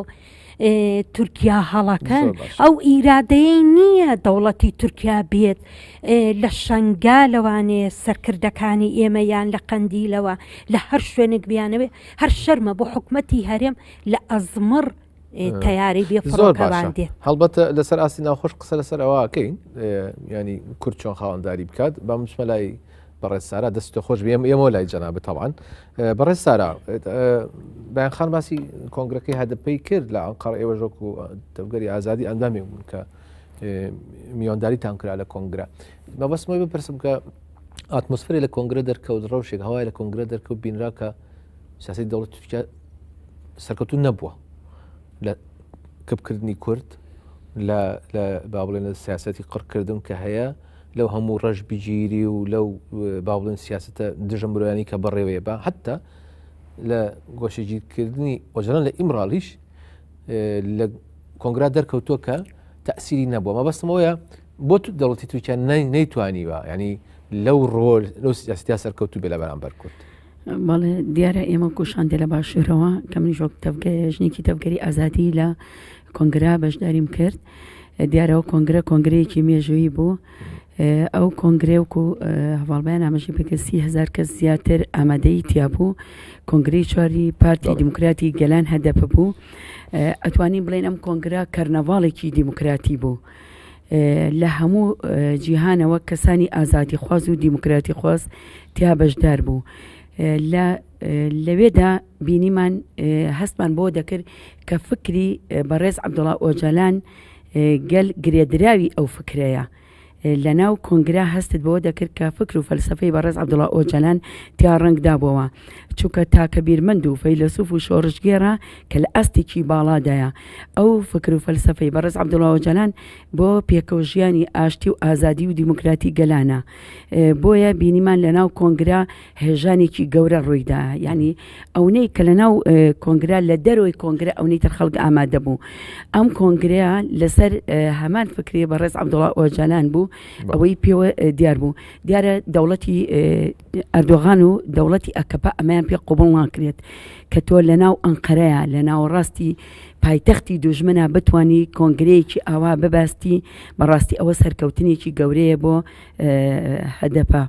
تورکیا هەڵەکەن ئەو ئیرادەیە نییە دەوڵەتی تورکیا بێت لە شەنگا لەوانێ سەرکردەکانی ئێمە یان لە قەندیلەوە لە هەر شوێنێک بیانەوێ هەر شەرمە بۆ حکومەتی هەرێم لە ئەزمڕ تەیارەی بێ فڕۆکەوان دێت. هەڵبەتە لەسەر ئاستی ناوخۆش قسە لەسەر ئەوەکەین ینی کورد چۆن خاوەنداری بکات با بچمە لای بەڕێز سارا دەست تۆ خۆش بێم ئێمە لای جەنابت تەوان بەڕێز سارا بەیان خان باسی کۆنگرەکەی هەدەپەی کرد لە ئەنقەرە ئێوە ژۆک و تەڤگەری ئازادی ئەندامی بوون کە میوانداریتان کرا لە کۆنگرە مەبەستمەوەی بپرسم کە ئاتمۆسفری لە کۆنگرە دەرکەوت ڕەوشێک هەوای لە کۆنگرە دەرکەوت بینرا کە سیاسی دەوڵەت تورکیا سەرکەوتوو نەبووە لە کپکردنی کورد لە با بڵێن لە سیاستی قڕکردن کە هەیە لەو هەموو ڕەش بگیری و لەو با بڵێن سیاستە دژە مرۆیانی کە بەڕێوەیە بە حتا لە گۆشەگیرکردنی ئۆجالان لە ئیمراڵیش لە کۆنگرا دەرکەوتووە کە تەسیری نەبووە مەبەستمەوەیە بۆ دەوڵەتی تورکیا نەیتوانیوە ینی لەو ڕۆل لەو سیاسەتیا سەرکەوتوو بێ لە بەرامبەر کورد. بەڵێ دیارە ئێمە کوشاندێ لە باشوورەوە کە منیش وەک ژنێکی تەڤگەری ئازادی لە کۆنگرا بەشداریم کرد دیارەوە کۆنگرە کۆنگرەیەکی مێژوویی بوو ئەو کۆنگرێ وکو هەواڵبیان ئاماژەی پێکرد 30هزار کەس زیاتر ئامادەی تیا بوو کۆنگرەی چواری پارتی دیموکراتی گەلان هەدەپە بوو ئەتوانین بڵێن ئەم کۆنگرە کەرنەڤاڵێکی دیموکراتی بوو لە هەموو جیهانەوە کەسانی ئازادیخواز و دیموکراتیخواز تیا بەشدار بوو لە لەوێدا بینیمان هەستمان بۆ دەکرد کە فکری بەڕێز عەبدوڵا ئۆجالان گەل گرێدراوی ئەو فکرەیە. لە ناو کۆنگرە هەستت بەوە دەکرد کە فکر و فەلسەفەی بەڕێز عەبدوڵا ئۆجالان تیا ڕەنگ دابۆوە، چونکە تاکە بیرمەند و فەیلەسوف و شۆڕشگێڕە کە لە ئاستێکی باڵادایە. ئەو فکر و فەلسەفەی بەڕێز عەبدوڵا ئۆجالان بۆ پێکەوەژیانی ئاشتی و ئازادی و دیموکراتی گەلانە. بۆیە بینیمان لە ناو کۆنگرە هێژانێکی گەورە ڕوویدا یعنی ئەونەی کە لە ناو کۆنگرە لە دەرەوەی کۆنگرە ئەونەی تر خەڵک ئامادە بوو ئەم کۆنگرەیە لەسەر هەمان فکری بەڕێز عەبدوڵا ئۆجالان بوو ئەوەی پێوە دیار بوو دیارە دەوڵەتی ئەردۆغان و دەوڵەتی ئەکەپە ئەمەیان پێ قوبڵ ناکرێت کە تۆ لە ناو ئەنقەرەیە لە ناوەڕاستی پایتەختی دوژمنە بتانی کۆنگرەیەکی ئاوا بباستی بەڕاستی ئەوە سەرکەوتنێکی گەورەیە بۆ هەدەپە.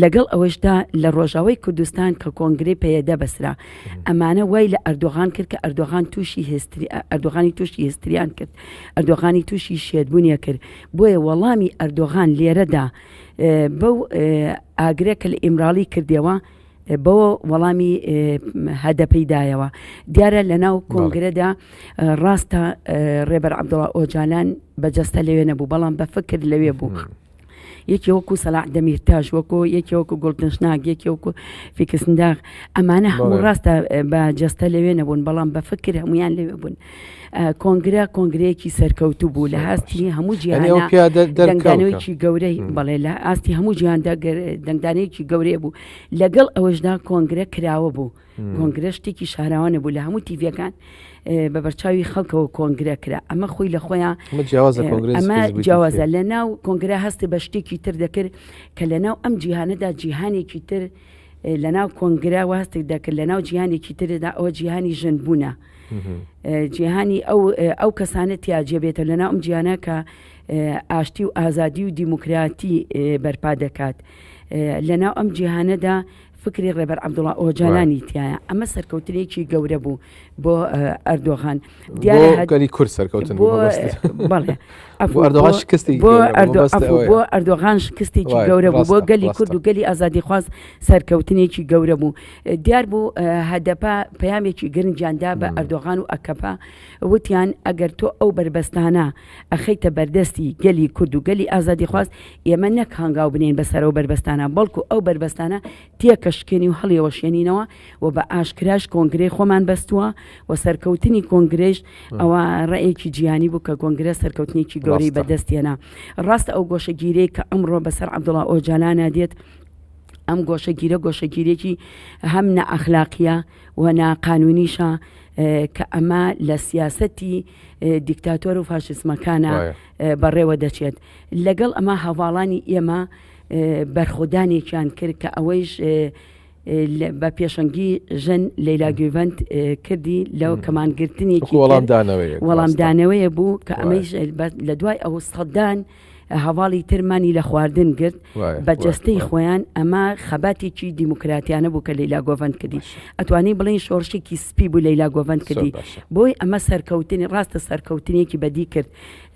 لەگەڵ ئەوەشدا لە ڕۆژاوای کوردستان کە کۆنگرەی پەیەدە بەسرا ئەمانە وای لە ئەردۆغان کرد کە ئەردۆغان تووشی هێستری ئەردۆغانی تووشی هێستریان کرد ئەردۆغانی تووشی شێتبوونیە کرد بۆیە وەڵامی ئەردۆغان لێرەدا بەو ئاگرە کە لە ئیمراڵی کردەوە بەوە وەڵامی هەدەپەی دایەوە دیارە لە ناو کۆنگرەدا ڕاستە ڕێبەر عەبدوڵا ئۆجالان بە جەستە لەوێ نەبوو بەڵام بە فکر لەوێ بوو. یەکی وەکو سەلاح دەمیرتاش وەکو یەکی وەکو گوڵتنشناک یەکی وەکو فیکسنداغ ئەمانە هەموو ڕاستە بە جەستە لەوێ نەبوون بەڵام بە فکر هەمویان لەوێ بوون. کۆنگرە کۆنگرەیەکی سەرکەوتوو بوو لە هاستی هەموو جیهاندا دەنگدانەوەیەکی گەورەی بەڵێ لە ئاستی هەموو جیهاندا دەنگدانەیەکی گەورەیە بوو لەگەڵ ئەوەشدا کۆنگرە کراوە بوو کۆنگرە شتێکی شاراوە نەبوو لە هەموو تیڤەکان بە بەرچاوی خەڵکەوە کۆنگرە کرا ئەمە خۆی لە خۆیان ئەمە جیاوازە لە ناو کۆنگرە هەستی بە شتێکی تر دەکرد کە لە ناو ئەم جیهانەدا جیهانێکی تر لە ناو کۆنگرە واستێک دەکرد لە ناو جیهانێکی تردا ئەوە جیهانی ژن بوونە جیهانی ئەو ئەو کەسانە تیاجێ بێتە لە ناو ئەم جیانە کە ئاشتی و ئازادی و دیموکراتی بەرپا دەکات لە ناو ئەم جیهانەدا فکری ڕێبەر عەبدوڵا ئۆجالانی تایە ئەمە سەرکەوتنێکی گەورە بوو بۆ ئەردۆغان دیارە گەلی کورد سەرکەوتن بەڵێ ئەردۆغان شکستی بۆ بۆ ئەردۆغان شکستێکی گەورە بوو بۆ گەلی کورد و گەلی ئازادیخواز سەرکەوتنێکی گەورە بوو دیار بوو هەدەپە پەیامێکی گرنگیان دا بە ئەردۆغان و ئەکەپە وتیان ئەگەر تۆ ئەو بەربەستانە ئەخەیتە بەردەستی گەلی کورد و گەلی ئازادیخواز ئێمە نەک هەنگاو بنێین بەسەر ئەو بەربەستانە بەڵکو ئەو بەربەستانە تێکەشکێنی و هەڵیەوەشێنینەوە و بە ئاشکراش کۆنگرەی خۆمان بەستووە و سەرکەوتنی کۆنگرەیش ئەوە ڕێیەکی جیهانی بوو کە کۆنگرە سەرکەوتنێکی گەورەی بەدەست هێنا. ڕاستە ئەو گۆشەگیرەی کە ئەمڕۆ بەسەر عەبدوڵا ئۆجالانا دێت ئەم گۆشەگیرە گۆشەگیرێکی هەم نائەخلاقیە و ناقانونیشە کە ئەمە لە سیاسەتی دیکتاتۆر و فاشیسمەکانە بەڕێوە دەچێت. لەگەڵ ئەمە هەڤاڵانی ئێمە بەرخۆدانێکیان کرد کە ئەوەیش بە پێشەنگی ژن لەیلا گویڤەند کردی لەو کەمانگرتنێکی وەڵامدانەوەیە بوو کە ئەمەیش لە دوای ئەو سەدان هەواڵی ترمانی لە خواردن گرت بە جەستەی خۆیان ئەمە خەباتێکی دیموکراتیانە بوو کە لەیلا گۆڤەند کردی ئەتوانی بڵین شۆڕشێکی سپی بوو لەیلا گۆڤەند کردی بۆی ئەمە سەرکەوتنی ڕاستە سەرکەوتنێکی بەدی کرد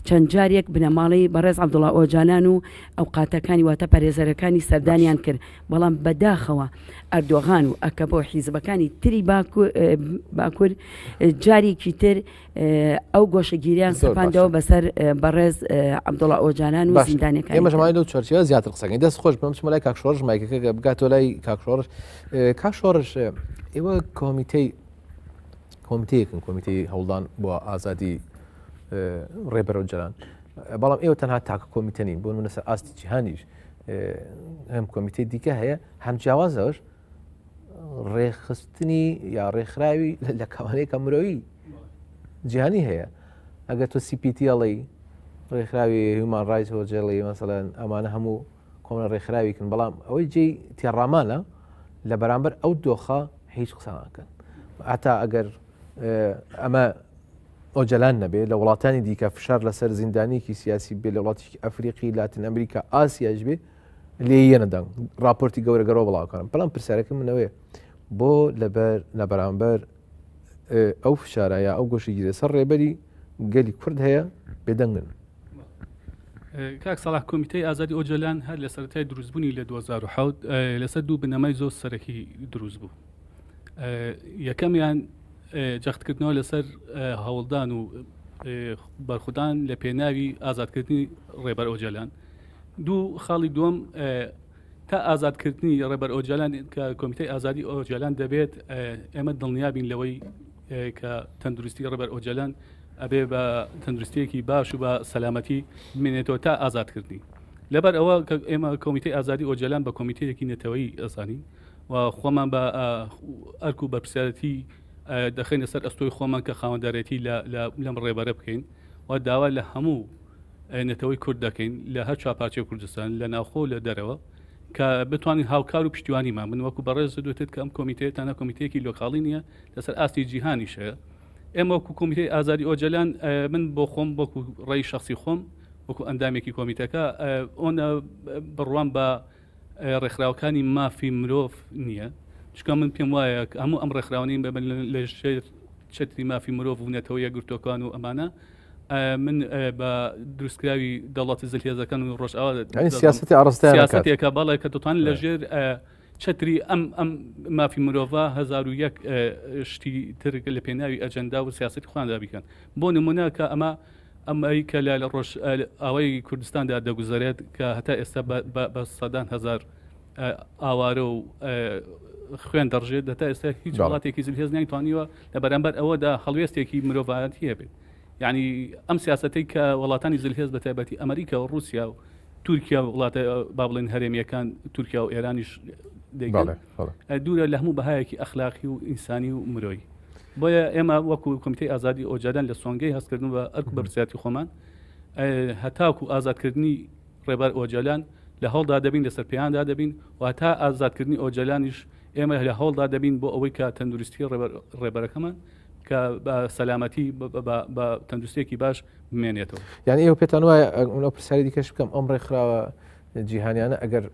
چەند جارێک بنەماڵەی بەڕێز عەبدوڵا ئۆجالان و ئەوقاتەکانی واتە پارێزەرەکانی سەردانیان کرد بەڵام بەداخەوە ئەردۆغان و ئەکەپە و حیزبەکانی تری باکوور جارێکی تر ئەو گۆشەگیریان سەپاندەوە بەسەر بەڕێز عەبدوڵا ئۆجالان و زیندانەکان ئێمە ژمای لەو چوارچێوە زیاتر قسەکەین دەست خۆش بم چمە لای کاک شۆڕش مایکەکە بگاتەوە لای کاک شۆڕش کاک شۆڕش ئێوە کۆمیتەی کۆمیتەیەکن کۆمیتەی هەوڵدان بۆ ئازادی ڕێبەر ئۆجالان بەڵام ئێوە تەنها تاکە کۆمیتە نین بۆ نمونە سەر ئاستی جیهانیش هەم کۆمیتەی دیکە هەیە هەم جیاوازەوەش ڕێکخستنی یا ڕێکخراوی لە کەوانەیەکە مرۆیی جیهانی هەیە ئەگەر تۆ سیPTڵی ڕێکخراوی هیومان ڕایس هۆجێڵی مەسەڵەن ئەمانە هەموو کۆمەڵە ڕێکخراویکن بەڵام ئەوەی جێی تێڕامانە لە بەرامبەر ئەو دۆخە هیچ قسە ناکەن هەتا ئەگەر ئەمە ئۆجەلان نەبێ لە وڵاتانی دیکە فشار لەسەر زیندانیکی سیاسی بێ لە وڵاتێکی ئەفریقی لاتین ئەمریکا ئاسیاش بێ لێ یەنەدەنگ راپۆرتی گەورەگەرەوە بڵاوکەن بەڵام پرسیارەکە منەوەیە بۆ لەبەر لە بەرامبەر ئەو فشارە یا ئەو گۆشەگیرە سەر ڕێبەری گەلی کورد هەیە بێدەنگن کاک سەڵاح کۆمیتەی ئازادی ئۆجەلان هەر لە سەرەتای دروستبوونی لە 2007 لەسەر دوو بنەمای زۆر سەرەکی دروست بوو یەکەمیان جەختکردنەوە لەسەر هەوڵدان و بەرخودان لە پێناوی ئازادکردنی ڕێبەر ئۆجەلان. دوو خاڵی دووەم تا ئازادکردنی ڕێبەر ئۆجالان کە کۆمیتەی ئازادی ئۆجالان دەبێت ئێمە دڵنیابین لەوەی کە تەندروستی ڕێبەر ئۆجالان ئەبێ بە تەندروستیەکی باش و بە سەلامەتی بمێنێتەوە تا ئازادکردنی لەبەر ئەوە کە ئێمە کۆمیتەی ئازادی ئۆجالان بە کۆمیتەیەکی نەتەوەیی ئەزانین و خۆمان بە ئەرک و بەرپرسیارەتی دەخەینە سەر ئەستۆی خۆمان کە خاوەندارێتی لەم ڕێبەرە بکەین و داوا لە هەموو نەتەوەی کورد دەکەین لە هەر چوار پارچەی کوردستان لە ناوخۆ و لە دەرەوە کە بتوانین هاوکار و پشتیوانیمان بن وەکو بەڕێز دوتت کە ئەم کۆمیتەیە تەنها کۆمیتەیەکی لۆکاڵی نییە لەسەر ئاستی جیهانیش هەیە ئێمە وەکو کۆمیتەی ئازادی ئۆجەلان من بۆ خۆم وەکو ڕێی شخصی خۆم وەکو ئەندامێکی کۆمیتەکە ئۆنە بڕوام بە ڕێکخراوەکانی مافی مرۆڤ نییە چونکە من پێم وایە هەموو ئەم ڕێکخراوانەی لە ژێر چەتری مافی مرۆڤ و نەتەوە یەکگرتووەکان و ئەمانە من بە دروستکراوی دەوڵەتی زلهێزەکان و ڕۆژئاوا سیاسەتی ئاڕاستەیان سیاسەتێکە بەڵێ کە دەتوان لە ژێر چەتری ئەم ئەم مافی مرۆڤە 1001 شتی تر لە پێناوی ئەجەندا و سیاسەتی خۆیاندا بیکەن بۆ نمونە کە ئەمە ئەمەی کە لە ڕۆژ ئاوای کوردستاندا دەگوزەرێت کە هەتا ئێستا بە سەدان هەزار ئاوارە و خوێن دەڕژێت دەتا ئێستا هیچ وڵاتێکی زلهێز نەیتوانیوە لە بەرامبەر ئەوەدا هەڵوێستێکی مرۆڤایەتی هەبێت یعنی ئەم سیاستەی کە وڵاتانی زلهێز بە تایبەتی ئەمریکا و رووسیا و تورکیا و وڵاتە با بڵێن هەرێمیەکان تورکیا و ئێرانیش دەیکەن دوورە لە هەموو بەهایەکی ئەخلاقی و ئینسانی و مرۆیی بۆیە ئێمە وەکو کۆمیتەی ئازادی ئۆجالان لە سۆنگەی هەستکردن بە ئەرک و بەرپرسیارەتی خۆمان هەتاکو ئازادکردنی ڕێبەر ئۆجالان لە هەوڵدا دەبین لەسەر پێیاندا دەبین و هەتا ئازادکردنی ئۆجالانیش ئێمە لە هەوڵدا دەبین بۆ ئەوەی کە تەندروستی ڕێبەرەکەمان کە بە سەلامەتی بە تەندروستێکی باش بمێنێتەوە. یعنی ئێوە پێتان وایە ئەو پرسیاری دیکەش بکەم ئەم ڕێکخراوە جیهانیانە ئەگەر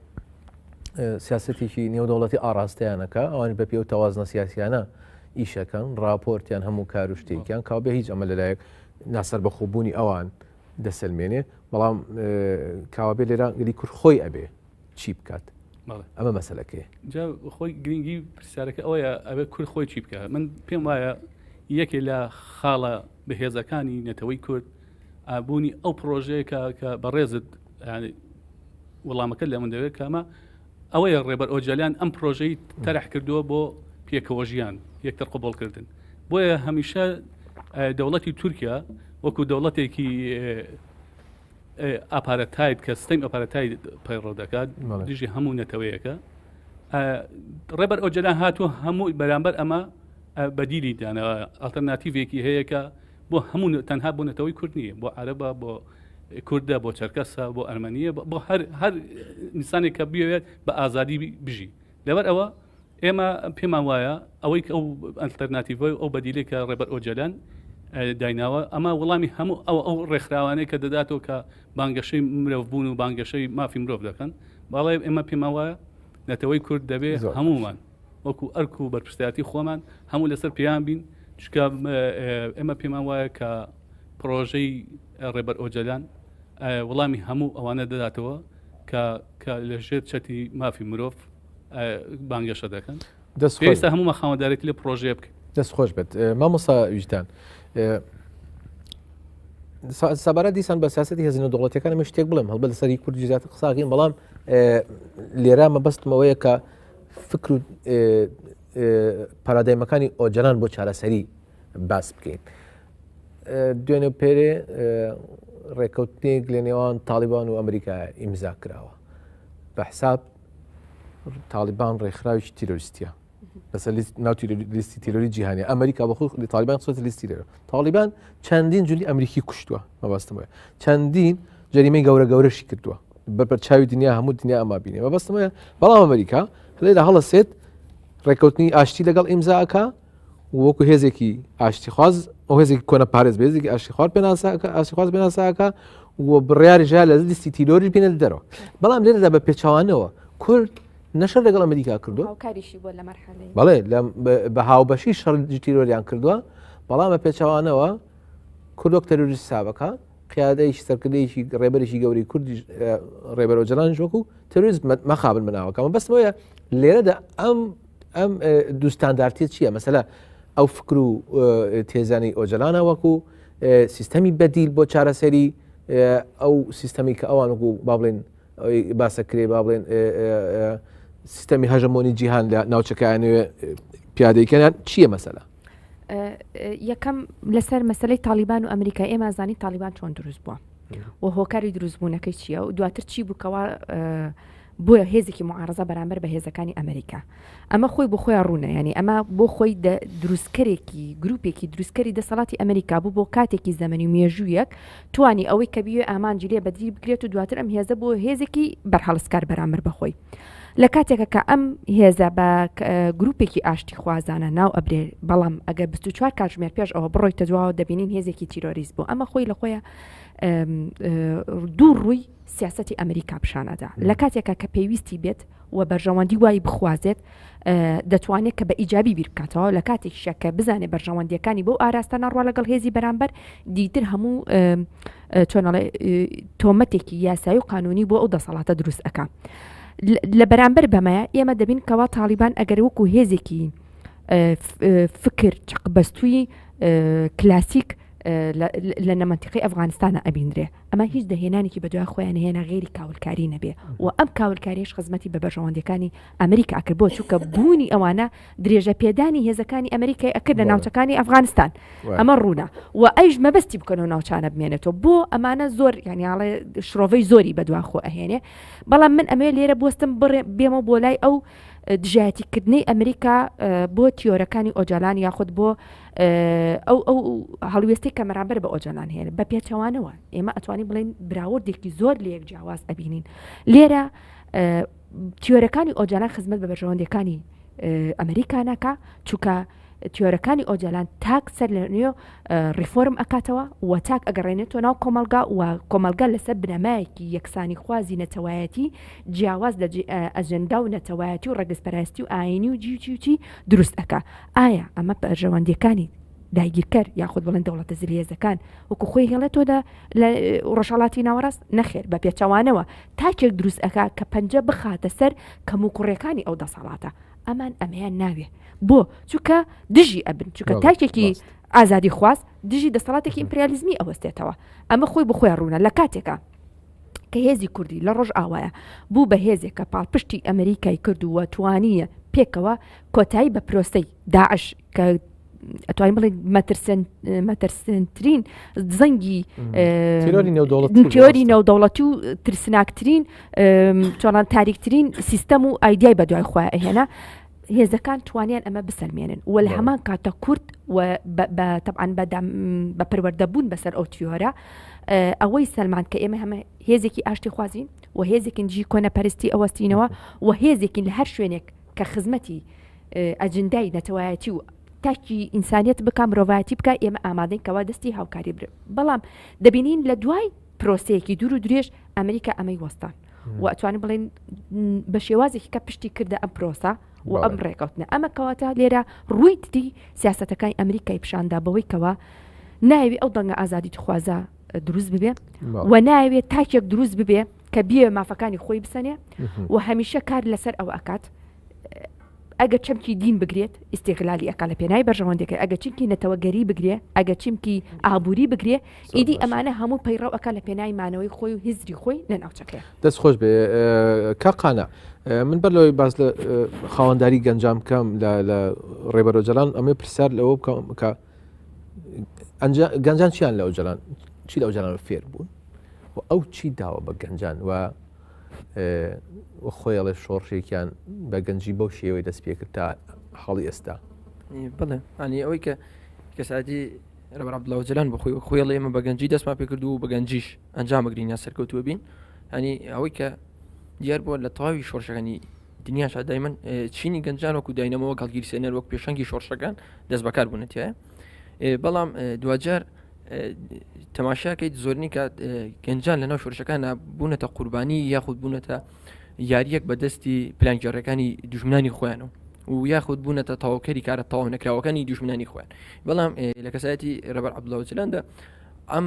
سیاسەتێکی نێودەوڵەتی ئاراستەیانەکە ئەوان بە پێ و تەوازنە سیاسیانە ئیشەکەن راپۆرتیان هەموو کار و شتێکیان کاوبێ هیچ ئەمە لەلایەک ناسەربەخۆبوونی ئەوان دەسەلمێنێ بەڵام کاوابێ لێرە گەلی کورد خۆی ئەبێ چی بکات ئەمە مەسلەکەی جا خۆی گرنگی پرسیارەکە ئەوەیە ئەوێ کورد خۆی چی بکە من پێم وایە یەکێ لە خاڵە بەهێزەکانی نەتەوەی کورد ئابوونی ئەو پرۆژەیە کە بەڕێزت وەڵامەکە لە من دەوێت کامە ئەوەیە ڕێبەر ئۆجالان ئەم پرۆژەی تەرح کردووە بۆ پێکەوە ژیان یەکتر قبوڵکردن بۆیە هەمیشە دەوڵەتی تورکیا وەکو دەوڵەتێکی ئاپارەتاید کە سیستەمی ئاپارەتاید پەیڕەو دەکات دژی هەموو نەتەوەیەکە ڕێبەر ئۆجالان هاتووە هەموو بەرامبەر ئەمە بەدیلی دانەوە ئەڵتەرناتیڤێکی هەیە کە بۆ هەموو تەنها بۆ نەتەوەی کورد نییە بۆ عەرەبە بۆ کوردە بۆ چەرکەسە بۆ ئەرمەنیە بۆ هەر هەر ئینسانێک کە بیەوێت بە ئازادی بژی لەبەر ئەوە ئێمە پێمان وایە ئەوەی ئەو ئەلتەرناتیڤ ئەو بەدیلێک کە ڕێبەر ئۆجالان دایناوە ئەمە وەڵامی هەموو ئەو ئەو ڕێکخراوانەی کە دەداتەوە کە بانگەشەی مرۆڤ بوون و بانگەشەی مافی مرۆڤ دەکەن بەڵێ ئێمە پێمان وایە نەتەوەی کورد دەبێ هەمومان وەکو ئەرک و بەرپرسیارەتی خۆمان هەموو لەسەر پێیان بین چونکە ئێمە پێمان وایە کە پرۆژەی ڕێبەر ئۆجەلان وەڵامی هەموو ئەوانە دەداتەوە کە کە لە ژێر چەتی مافی مرۆڤ بانگەشە دەکەن دەست پێویستە هەموو خاوەندارێتی لە پرۆژەیە بکەین دەست خۆش بێت مامۆستا ویژدان سەبارەت دیسان بە سیاستی هێزە نێودەوڵەتیەکان ئەمە شتێک بڵێم هەڵبەت لەسەری کوردی زیاتر قساکەین بەڵام لێرە مەبەستمەوەیە کە فکر و پارادایمەکانی ئۆجەلان بۆ چارەسەری باس بکەین دوێنێ پێرێ ڕێککەوتنێک لە نێوان تاالبان و ئەمریکا ئیمزا کراوە بە حساب تاالبان ڕێکخراوی تیرۆریستیە لەسەر ناو لیستی تیرۆری جیهانی ئەمریکا بەخۆ تاالبان خستە لیستی تیرۆر تاالبان چەندین جولی ئەمریکی کوشتووە مەبەستم وایە چەندین جەریمەی گەورە گەورەشی کردووە بە چاوی دنیا هەموو دنیا ئەما بینێ مەبەستم وایە بەڵام ئەمریکا لێرە هەڵەسێت ڕێککەوتنی ئاشتی لەگەڵ ئیمزاکە وەکو هێزێکی ئاشتیخواز ئەو هێزێکی کۆنە پارێز بێزێکی ئاشتیخوار پێناساکە ئاشتیخواز پێناساکە و بڕیاری ژا لە لیستی تیرۆری بینە دەرەوە بەڵام لێرەدا بە پێچوانەوە کورد نەشەر لەگەڵ ئەمریکا کردووە هاوکاریشی بووە لە مەرحەلەی بەڵێ بە هاوبەشی شەڕ دژی تیرۆریان کردووە بەڵام بە پێچەوانەوە کورد وەک تەرۆریست حسابەکە قیادەیەکی سەرکردەیەکی ڕێبەرێکی گەورەی کوردیش ڕێبەر ئۆجەلانیش وەکو تەرۆریست مەخابن بەناوەکە مەبەستم ئەوەیە لێرەدا ئەم ئەم دوو ستاندارتیە چییە مەسەلە ئەو فکر و تێزانی ئۆجەلانە وەکو سیستەمی بەدیل بۆ چارەسەری ئەو سیستەمی کە ئەوان وەکو با بڵێن ئەوەی باسە کرێ با بڵێن سیستەمی هەژەمۆنی جیهان لە ناوچەکانەوێ پیادەیکەیان چییە مەسەلە؟ یەکەم لەسەر مەسلەی تاالبان و ئەمریکا ئێمە زانی تاالبان چۆن دروست بووە و هۆکاری دروستبوونەکەی چییە و دواتر چی بوو کەوا بۆیە هێزێکی معارزە بەرامبەر بە هێزەکانی ئەمریکا ئەمە خۆی بۆ خۆیان ڕوونە ینی ئەمە بۆ خۆی دروستکەرێکی گروپێکی دروستکەری دەسەڵاتی ئەمریکا بوو بۆ کاتێکی زەمەنی و مێژوویەک توانی ئەوەی کە بیوێ ئامانجی لێ بەدی بکرێت و دواتر ئەم هێزە بۆ هێزێکی بەرهەڵستکار بەرامبەر بەخۆی. لە کاتێکە کە ئەم هێزە بە گروپێکی ئاشتی خوازانە ناو ئەبرێ بەڵام ئەگەر 24 کاتژمێر پێش ئەوە بڕۆیتە دواوە دەبینین هێزێکی تیرۆریست بوو ئەمە خۆی لە خۆیان دوو ڕووی سیاستی ئەمریکا پیشانەدا لە کاتێکە کە پێویستی بێت و بەرژەوەندی وای بخوازێت دەتوانێت کە بە ئیجابی بیر بکاتەوە لە کاتێکیشە کە بزانێت بەرژەوەندیەکانی بۆ ئاراستە ناڕوا لەگەڵ هێزی بەرامبەر دیتر هەموو چۆنەڵێ تۆمەتێکی یاسایی و قانونی بۆ ئەو دەسەڵاتە دروست ئەک لە بەرامبەر بەمەیە ئێمە دەبین کەوا تاڵیبان ئەگەر وەکو هێزێکی فکر چەقبەستووی کلاسیک لە نەمەنتیقی ئەفغانستانە ئەبینرێ ئەمە هیچ دەهێنانێکی بەدوای خۆیان هێنا غێری کاولکاری نەبێ و ئەم کاولکاریش خزمەتی بە بەرژەوەندیەکانی ئەمریکا کرد بۆ چووکە بوونی ئەوانە درێژە پێدانی هێزەکانی ئەمریکای ئەکرد لە ناوچەکانی ئەفغانستان ئەمە ڕوونە و ئەیش مەبەستی بکەنەوە ناوچانە بمێنێتەوە بۆ ئەمانە زۆر یانیاڵێ شرۆڤەی زۆری بەدوا خۆ ئەهێنێ بەڵام من ئەمێ لێرە بستم بڕێ بێمە بۆ لای ئەو دژایەتیکردنەی ئەمریکا بۆ تیۆرەکانی ئۆجالان یاخود بۆ ئەو ئەو هەڵوێستی کە مەرامبەر بە ئۆجالان هەیە بە پێچەوانەوە ئێمە ئەتوانین بڵێن براوردێکی زۆر لە یەک جیاواز ئەبینین لێرە تیۆرەکانی ئۆجالان خزمەت بە بەرژەوەندیەکانی ئەمریکا ناکا چونکە تیۆرەکانی ئۆجالان تاک سەر لە نوێ ڕیفۆرم ئەکاتەوە و تاک ئەگەڕێنێتەوە ناو کۆمەلگا و کۆمەلگا لەسەر بنەمایەکی یەکسانی خوازی نەتەوایەتی جیاواز لە ئەجندا و نەتەوایەتی و ڕەگەزپەرستی و ئاینی و جیوچیوچی دروست ئەکا ئایا ئەمە بەرژەوەندیەکانی داگیرکەر یاخود بڵێن دەوڵەتە زلهێزەکان وەکو خۆی هێڵێتەوە لە لە ڕۆژهەڵاتی ناوەڕاست نەخێر بە پێچەوانەوە تاکێک دروست ئەکا کە پەنجە بخاتە سەر کەموکوڕیەکانی ئەو دەسەڵاتە ئەمان ئەمەیان ناوێ بۆ چونکە دژی ئەبن چونکە تاکێکی ئازادی خواست دژی دەسەڵاتێکی ئیمپریالیزمی ئەوەستێتەوە ئەمە خۆی بخۆی ڕوونە لە کاتێکە کە هێزی کوردی لە ڕۆژ ئاوایە بوو بە هێزێک کە پاڵپشتی ئەمریکای کردووە توانیە پێکەوە کۆتایی بە پرۆسەی داعش کە ئەتوانین بڵێ مەترسن مەترسنترین زەنگی تیۆری نێودەوڵەتی و ترسناکترین چۆنان تاریکترین سیستەم و ئایدای بە دوای خۆیان ئەهێنا هێزەکان توانیان ئەمە بسەلمێنن و لە هەمان کاتە کورد و تەبعاان بە پەروەردە بوون بەسەر ئەو تیۆرە ئەوەی سەلمان کە ئێمە هەمە هێزێکی ئاشتی خوازین و هێزێکین دژی کۆنەپەرستی ئەوەستینەوە و هێزێکین لە هەر شوێنێک کە خزمەتی ئەجندای نەتەوایەتی و تاکی ئینسانیت بکە مرۆڤایەتی بکە ئێمە ئامادەین کەوا دەستی هاوکاری برێ بەڵام دەبینین لە دوای پرۆسەیەکی دوور و درێژ ئەمریکا ئەمەی وەستان و ئەتوانین بڵێن بە شێوازێکی کە پشتی کردە ئەم پرۆسە و ئەم ڕێکەوتنە ئەمە کەواتە لێرە ڕووی تری سیاستەکانی ئەمریکای پیشاندا بەوەی کەوا ناوی ئەو دەنگە ئازادی خوازە دروست ببێ و ناوێت تاکێک دروست ببێ کە بیەوێ مافەکانی خۆی بسەنێ و هەمیشە کار لەسەر ئەوە ئەکات ئەگە چەمکی دین بگرێت ئیسیغلالی ئەکا لە پێناوی بەرژەوەندەکە ئەگە چمکی نەتەوەگەری بگرێ ئەگە چمکی ئابووری بگرێ ئیدی ئەمانە هەموو پەیڕەو ئەکا لە پێناوی مانەوەی خۆی و هزری خۆی لە ناوچەکەی دەست خۆش بێ کاقانە من بەر لەوەی باس لە خاوەنداری گەنجام بکەم لە ڕێبەر ئۆجالان ئەمێ پرسیار لەوە بکەم کە گەنجان چیان لە ئۆجالان چی لە ئۆجالان فێر بوون و ئەو چی داوە بە گەنجان و خۆیڵێ شۆڕشێکیان بە گەنجی بەو شێوەی دەست پێکرد تا حاڵی ئێستا بڵێ ئەنی ئەوەی کە کەساتی ڕێبەر عەبدوڵا ئۆجەلان بە خۆی خۆی ئێمە بە گەنجی دەستمان پێکرد و بە گەنجیش ئەنجام بگرین یا سەرکەوتووە بین ئەنی ئەوەی کە دیار بووە لە تەواوی شۆڕشەکانی دنیاشا دایمەن چینی گەنجان وەکو داینەمەوە گەڵگیرسێنەر وەک پێشەنگی شۆڕشەکان دەست بەکار بوونەتیایە بەڵام دواجار تەماشاکەیت زۆرنی کات گەنجان لەناو شۆرشەکانە بوونەتە قوربانی یاخود بوونەتە یاریەک بە دەستی پلانگێڕەکانی دوژمنانی خۆیانەوە و یاخود بوونەتە تەواوکەری کارە تەواو نەکراوەکانی دوژمنانی خۆیان بەڵام لە کەسایەتی ڕێبەر عەبدوڵا ئۆجەلاندا ئەم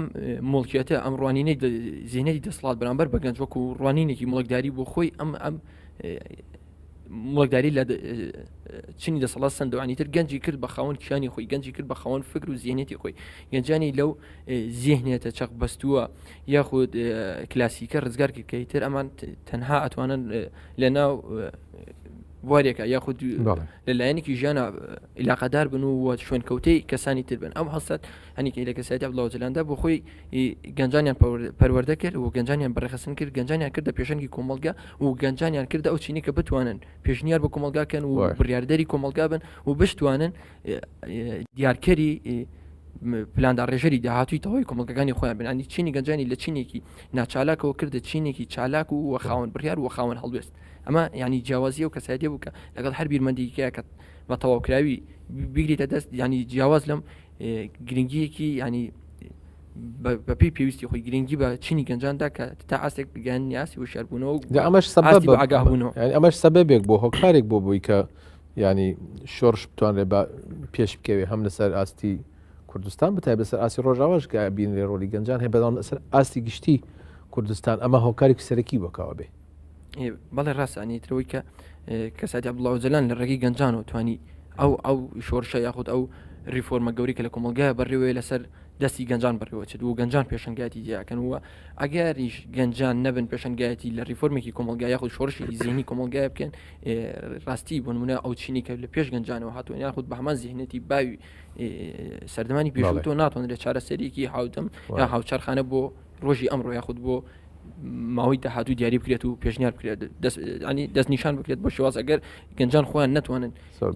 موڵکیەتە ئەم ڕوانینەی زیهنیەتی دەسەڵات بەرامبەر بە گەنج وەکو ڕوانینێکی موڵکداری بۆ خۆی ئەم ئەم موڵکداری لە چینی دەسەڵات سندوانی تر گەنجی کرد بە خاوەن کیانی خۆی گەنجی کرد بە خاوەن فکر و زیێنێتی خۆی گەنجانی لەو زیهنێتە چەق بەستووە یاخود کلاسیکە ڕزگار کرد کە ئیتر ئەمان تەنها ئەتوانن لە ناو بوارێکە یاخود لە لایەنێکی ژیانە عیلاقەدار بن و شوێنکەوتەی کەسانی تر بن ئەم هەستات هەنیکی لە کەسایەتی عەبدوڵا ئۆجەلاندا بۆ خۆی گەنجانیان پەروەردە کرد و گەنجانیان بەڕێخستن کرد گەنجانیان کردە پێشەنگی کۆمەڵگە و گەنجانیان کردە ئەو چینی کە بتوانن پێشنیار بە کۆمەڵگا کەن و بڕیاردەری کۆمەڵگا بن و بشتوانن دیارکەری پلانداڕێژەری داهاتووی تەواوی کۆمەڵگەکانی خۆیان بن ئەنی چینی گەنجانی لە چینێکی ناچالاکەوە کردە چینێکی چالاک و وە خاوەن بڕیار و خاوەن هەڵوێست ئەمە ینی جیاوازی و کەسایەتی بوو کە لەگەڵ هەر بیرمەندیکەیە کە بە تەواوکراوی بگریتە دەست ینی جیاواز لەم گرنگیەکی ینی بەپی پێویستی خۆی گرنگی بە چینی گەنجاندا کە تا ئاستێک گەیان نیاسی وشاربوونەوە ئەمەش سەبەب ئاگاهبوونەوە ئەمەش سەبەبێک بۆ هۆکارێک بۆ بووی کە ینی شۆرش بتوانرێت بە پێش بکەوێ هەم لەسەر ئاستی کوردستان بەتای بەسەر ئاسی ڕۆژاواش کە بینرێ ڕۆلی گەنجان هەیە بەڵام لەسەر ئاستی گشتی کوردستان ئەمە هۆکارێکی سەرەکی بۆکەوە بێ بەڵێ ڕاستانی ترەوەی کە کەساتی عەبدوڵا ئۆجەلان لە ڕێگەی گەنجانەوە توانی ئەو ئەو شۆرشە یاخود ئەو ریفۆرمە گەوری کە لە کۆمەلگای بەڕێوەیە لەسەر دەستی گەنجان بەڕێوەچێت و گەنجان پێشنگایەتی دیاکەن و ئەگەریش گەنجان نەبن پێشنگایەتی لە ریفۆرمێکی کۆمەلگای یاخود شۆڕشی زیهنی کۆمەلگای بکەن ڕاستی بۆ نمونە ئەو چینی کە لە پێش گەنجانەوە هاتوون یاخود بە هەمان زیهنێتی باوی سەردەمانی پێشوو تۆ ناتوانرێت چارەسەریەکی هاودەم یا هاوچەرخانە بۆ ڕۆژی ئەمڕۆ یاخود بۆ ماوەی داهاتوو دیاری بکرێت و پێشنیار بکرێت ینی دەستنیشان بکرێت بۆ شێواز ئەگەر گەنجان خۆیان نتوانن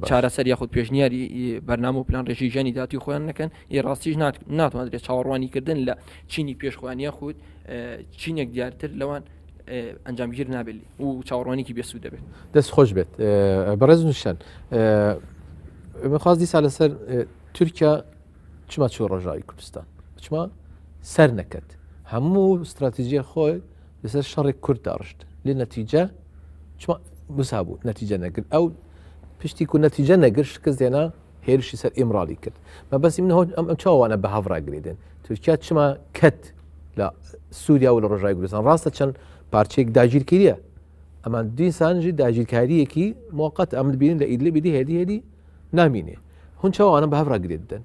چارەسەر یاخود پێشنیاری بەرنامە و پلان ڕێژی ژیانی داتی خۆیان نەکەن ی ڕاستیش ناتوانرێت چاوەڕوانی کردن لە چینی پێشخوان یاخود چینێک دیارتر لەوان ئەنجامگیر نابێت و چاوەڕوانێکی بێسوود دەبێت. دەست خۆش بێت بەڕێز نوشان بخواز دیسا لەسەر تورکیا چما چوە ڕۆژاوی کوردستان چما سەر نەکەت هەموو استراتیژیە خۆی لەسەر شەڕێک کورد داڕشت لێ نەتیجە چما مسا بوو نەتیجە نەگرت ئەو پشتی کو نەتیجە نەگر شکست دێنا هێرشی سەر ئیمرالی کرد مەبەستی من ئەم ئەم چاوانە بە هەڤراگرێدن تورکیا چما کەت لە سووریا و لە ڕۆژای کوردستان ڕاستە چەند پارچەیەک داگیرکردە ئەمان دیسانجی داگیرکاریەکی موقت ئەم بینین لە ئیدلبی دی هێدی هێدی نامینێ هون چاوانە بە هەڤراگرێت بدەن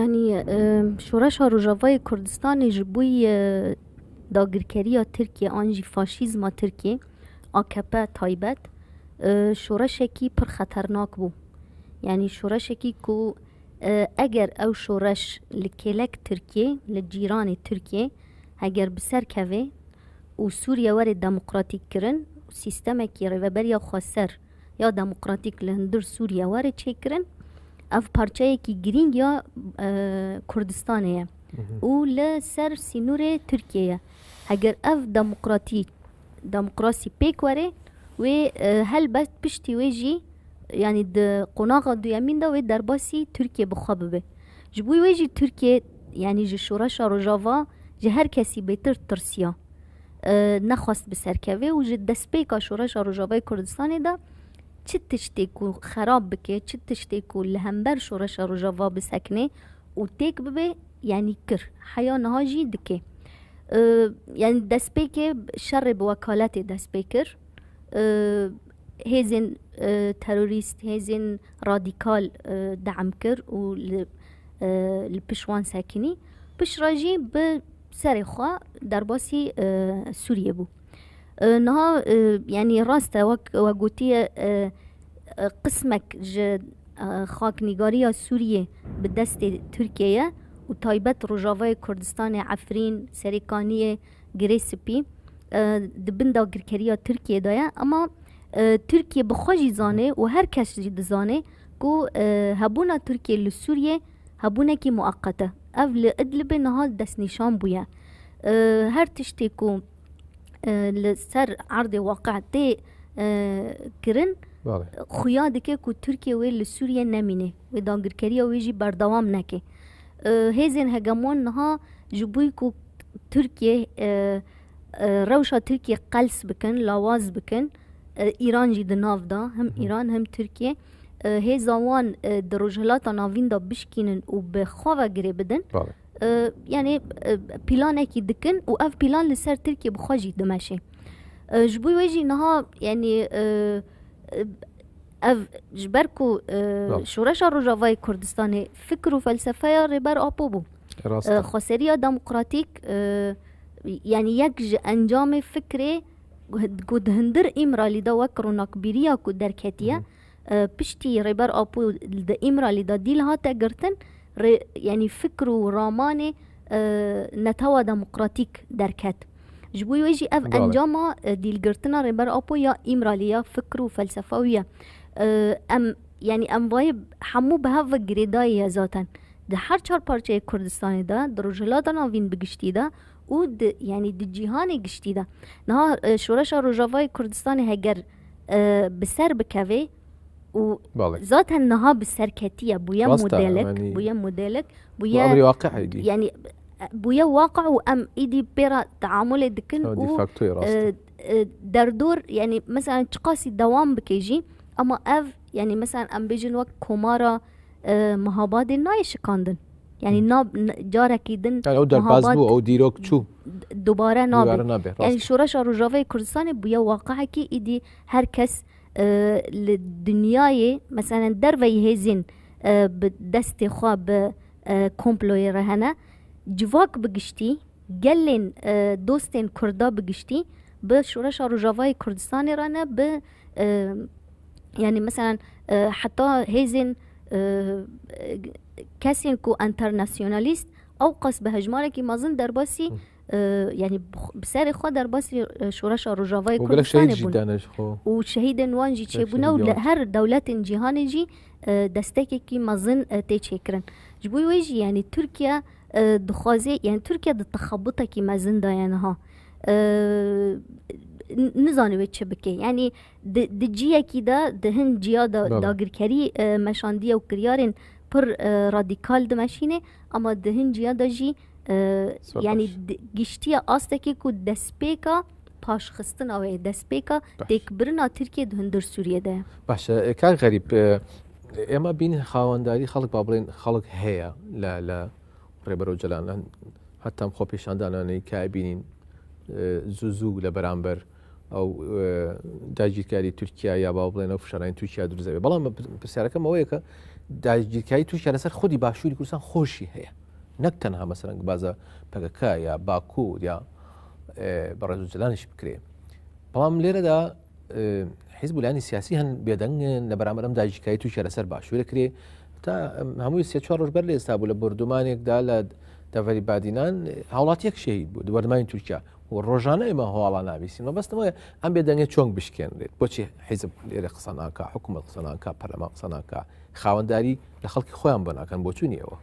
ینی شۆڕشا ڕۆژاوای کوردستانی ji بووی داگیرکەریە ترکیە ئانژی فاشیزما ترکیە ئاکەپە تایبەت شۆڕشێکی پڕ خەتەرناک بوو یعنی شۆڕشێکی کو ئەگەر ئەو شۆڕش لە کێلەک ترکیە لە جیرانی ترکیە هەگەر بسەر کەوێ و سووریە وەرێ دەموکراتیک کردن سیستەمێکی ڕێوەبەریە خۆسەر یا دەموکراتیک لە هەندر سووریە وەرێ چێکردن ئەv پارچەیەکی گرینگ یا کوردستانەیە و لە سەر سینورێ تورکیەیە هەگەر ئەv دەموکراتی دەموکراسی پێک وەرێ وێ هەلبەت پشتی وێ ژی یعنی di قۆناغا دویەمیندا wê derbasî Tirkiye bi xwe bibe. Ji bo wê jî Tirkiye yanî ji şoreşa Rojava ji her kesî bêtir tirsiya. Nexwest bi serkeve û ji destpêka şoreşa Rojavayê Kurdistanê de çi tiştê ku xerab bike, çi tiştê ku li hember şoreşa Rojava bisekine û têk bibe yanî kir. Heya niha jî dike. Yani destpêkê şerê bi wekaletê dest pê kir. Hêzên terorîst, hêzên radîkal deem kir û li li pişt wan sekinî. Piştre jî bi serê xwe derbasî Sûriyê bû. Niha yanî rast e wek we gotiye qismek ji xaknîgariya Sûriyê bi destê Tirkiyê ye û taybet Rojavayê Kurdistanê Efrîn, Serêkaniyê, Girê Spî di bin dagirkeriya Tirkiyê de ye ema Tirkiye bi xwe jî zanê û her kes jî dizanê ku hebûna Tirkiye li Sûriyê hebûnekî mueqet e. Ev li Idlibê niha destnîşan bûye. Her tiştê ku li ser erdê waqe tê kirin xuya dike ku Tirkiye wê li Sûriye nemîne wê dagirkeriya wê jî berdewam neke. Hêzên hegemon niha ji bo ku Tirkiye rewşa Tirkiye qels bikin, lawaz bikin, Îran jî di nav da, him Îran him Tirkiye hêza wan di rojhilata navîn da bişkînin û bi xwe ve girê bidin. Yani pîlanekî dikin û ev pîlan li ser Tirkiye bi xwe jî dimeşê. Ji bo wê jî niha yani. Ev ji ber ku şoreşa Rojavayê Kurdistanê fikr û felsefeya Rêber Apo bû. Xweseriya demokratîk yanî yek ji encamê fikrê ku di hundir Îmralî de wek ronakbîriya ku derketiye piştî Rêber Apo di Îmralî de dîl hate girtin yanî fikr û ramanê netewa demokratîk derket. Ji bo wê jî ev encama dîlgirtina Rêber Apo ya Îmralî ya fikr û felsefa wî ye. Em yanî em vayê hemû bi hev ve girêdayî ye zaten. Di her çar parçeyê Kurdistanê de, di Rojhilata Navîn bi giştî de û di yanî di cîhanê giştî de. Niha şoreşa Rojavayê Kurdistanê heger bi ser bikevê û zaten niha bi ser ketiye bûye modelek bûye modelek bûye yanî bûye waqe û em îdî pê re teamulê dikin û derdor yanî mesela çiqasî dewam bike jî ama ev yanî mesela em bêjin wek komara Mihabadê nayê şikandin. Yani na carekî din ew derbas bû ew dîrok çû dubare nabe. Yani şoreşa Rojavayê Kurdistanê bûye waqeekî îdî her kes li dinyayê mesela derveyî hêzên bi destê xwe bi komployê re hene civak bi giştî gelên dostên Kurda bi giştî bi şoreşa Rojavayê Kurdistanê re ne bi yani mesela heta hêzên kesên ku enternasyonalîst ew qas bi hejmarekî mezin derbasî yani bi serê xwe derbasî şoreşa Rojavayê Kurdistanê bûn û şehîdên wan jî çêbûne û li her dewletên cîhanê jî destekekî mezin tê çêkirin. Ji bo wê jî yanî Tirkiye dixwaze yani Tirkiye di texebutekî mezin de ye niha. Nizane wê çi bike. Yani di ciyekî de di hin ciya de dagirkerî meşandiye û kiryarên pir radîkal dimeşîne ama di hin ciya de jî yanî giştiye astekê ku destpêka paşxistina wê destpêka têkbirina Tirkiye di hundir Sûriye de. Baş e kak Xerîb ئێمە بین خاوەنداری خەڵک با بڵێن خەڵک هەیە لە لە ڕێبەر ئۆجەلان هەتام خۆپیشاندانانەی کە بینین زوو زوو لە بەرامبەر ئەو داگیرکاری تورکیا یا با بڵێن ئەو فشارانی تورکیا دروست دەبێت بەڵام پرسیارەکەم ئەوەیە کە داگیرکاری تورکیا لەسەر خودی باشووری کوردستان خۆشی هەیە نەک تەنها مەسەرەن بازە پەکەکە یا باکوور یا بەڕێز جلانیش بکرێ بەڵام لێرەدا حیزب و لایەنی سیاسی هەن بێدەنگن لە بەرامبەر ئەم داگیرکاری تورکیا لەسەر باشوورە کرێ تا هەمووی سێ چوار ڕۆژ بەر لە ئێستا بوو لە بردومانێکدا لە دەڤەری بادینان هاوڵاتیەک شەهید بوو دووەرمانی تورکیا و ڕۆژانە ئێمە هەواڵا نابیسین مەبەستمەوە ئەم بێدەنگە چۆن بشکێنرێت بۆچی حیزب لێرە قسە ناکا حکوومەت قسە ناکا پەرلەمان قسە ناکا خاوەنداری لە خەڵکی خۆیان بۆ ناکەن بۆچوونی ئەوە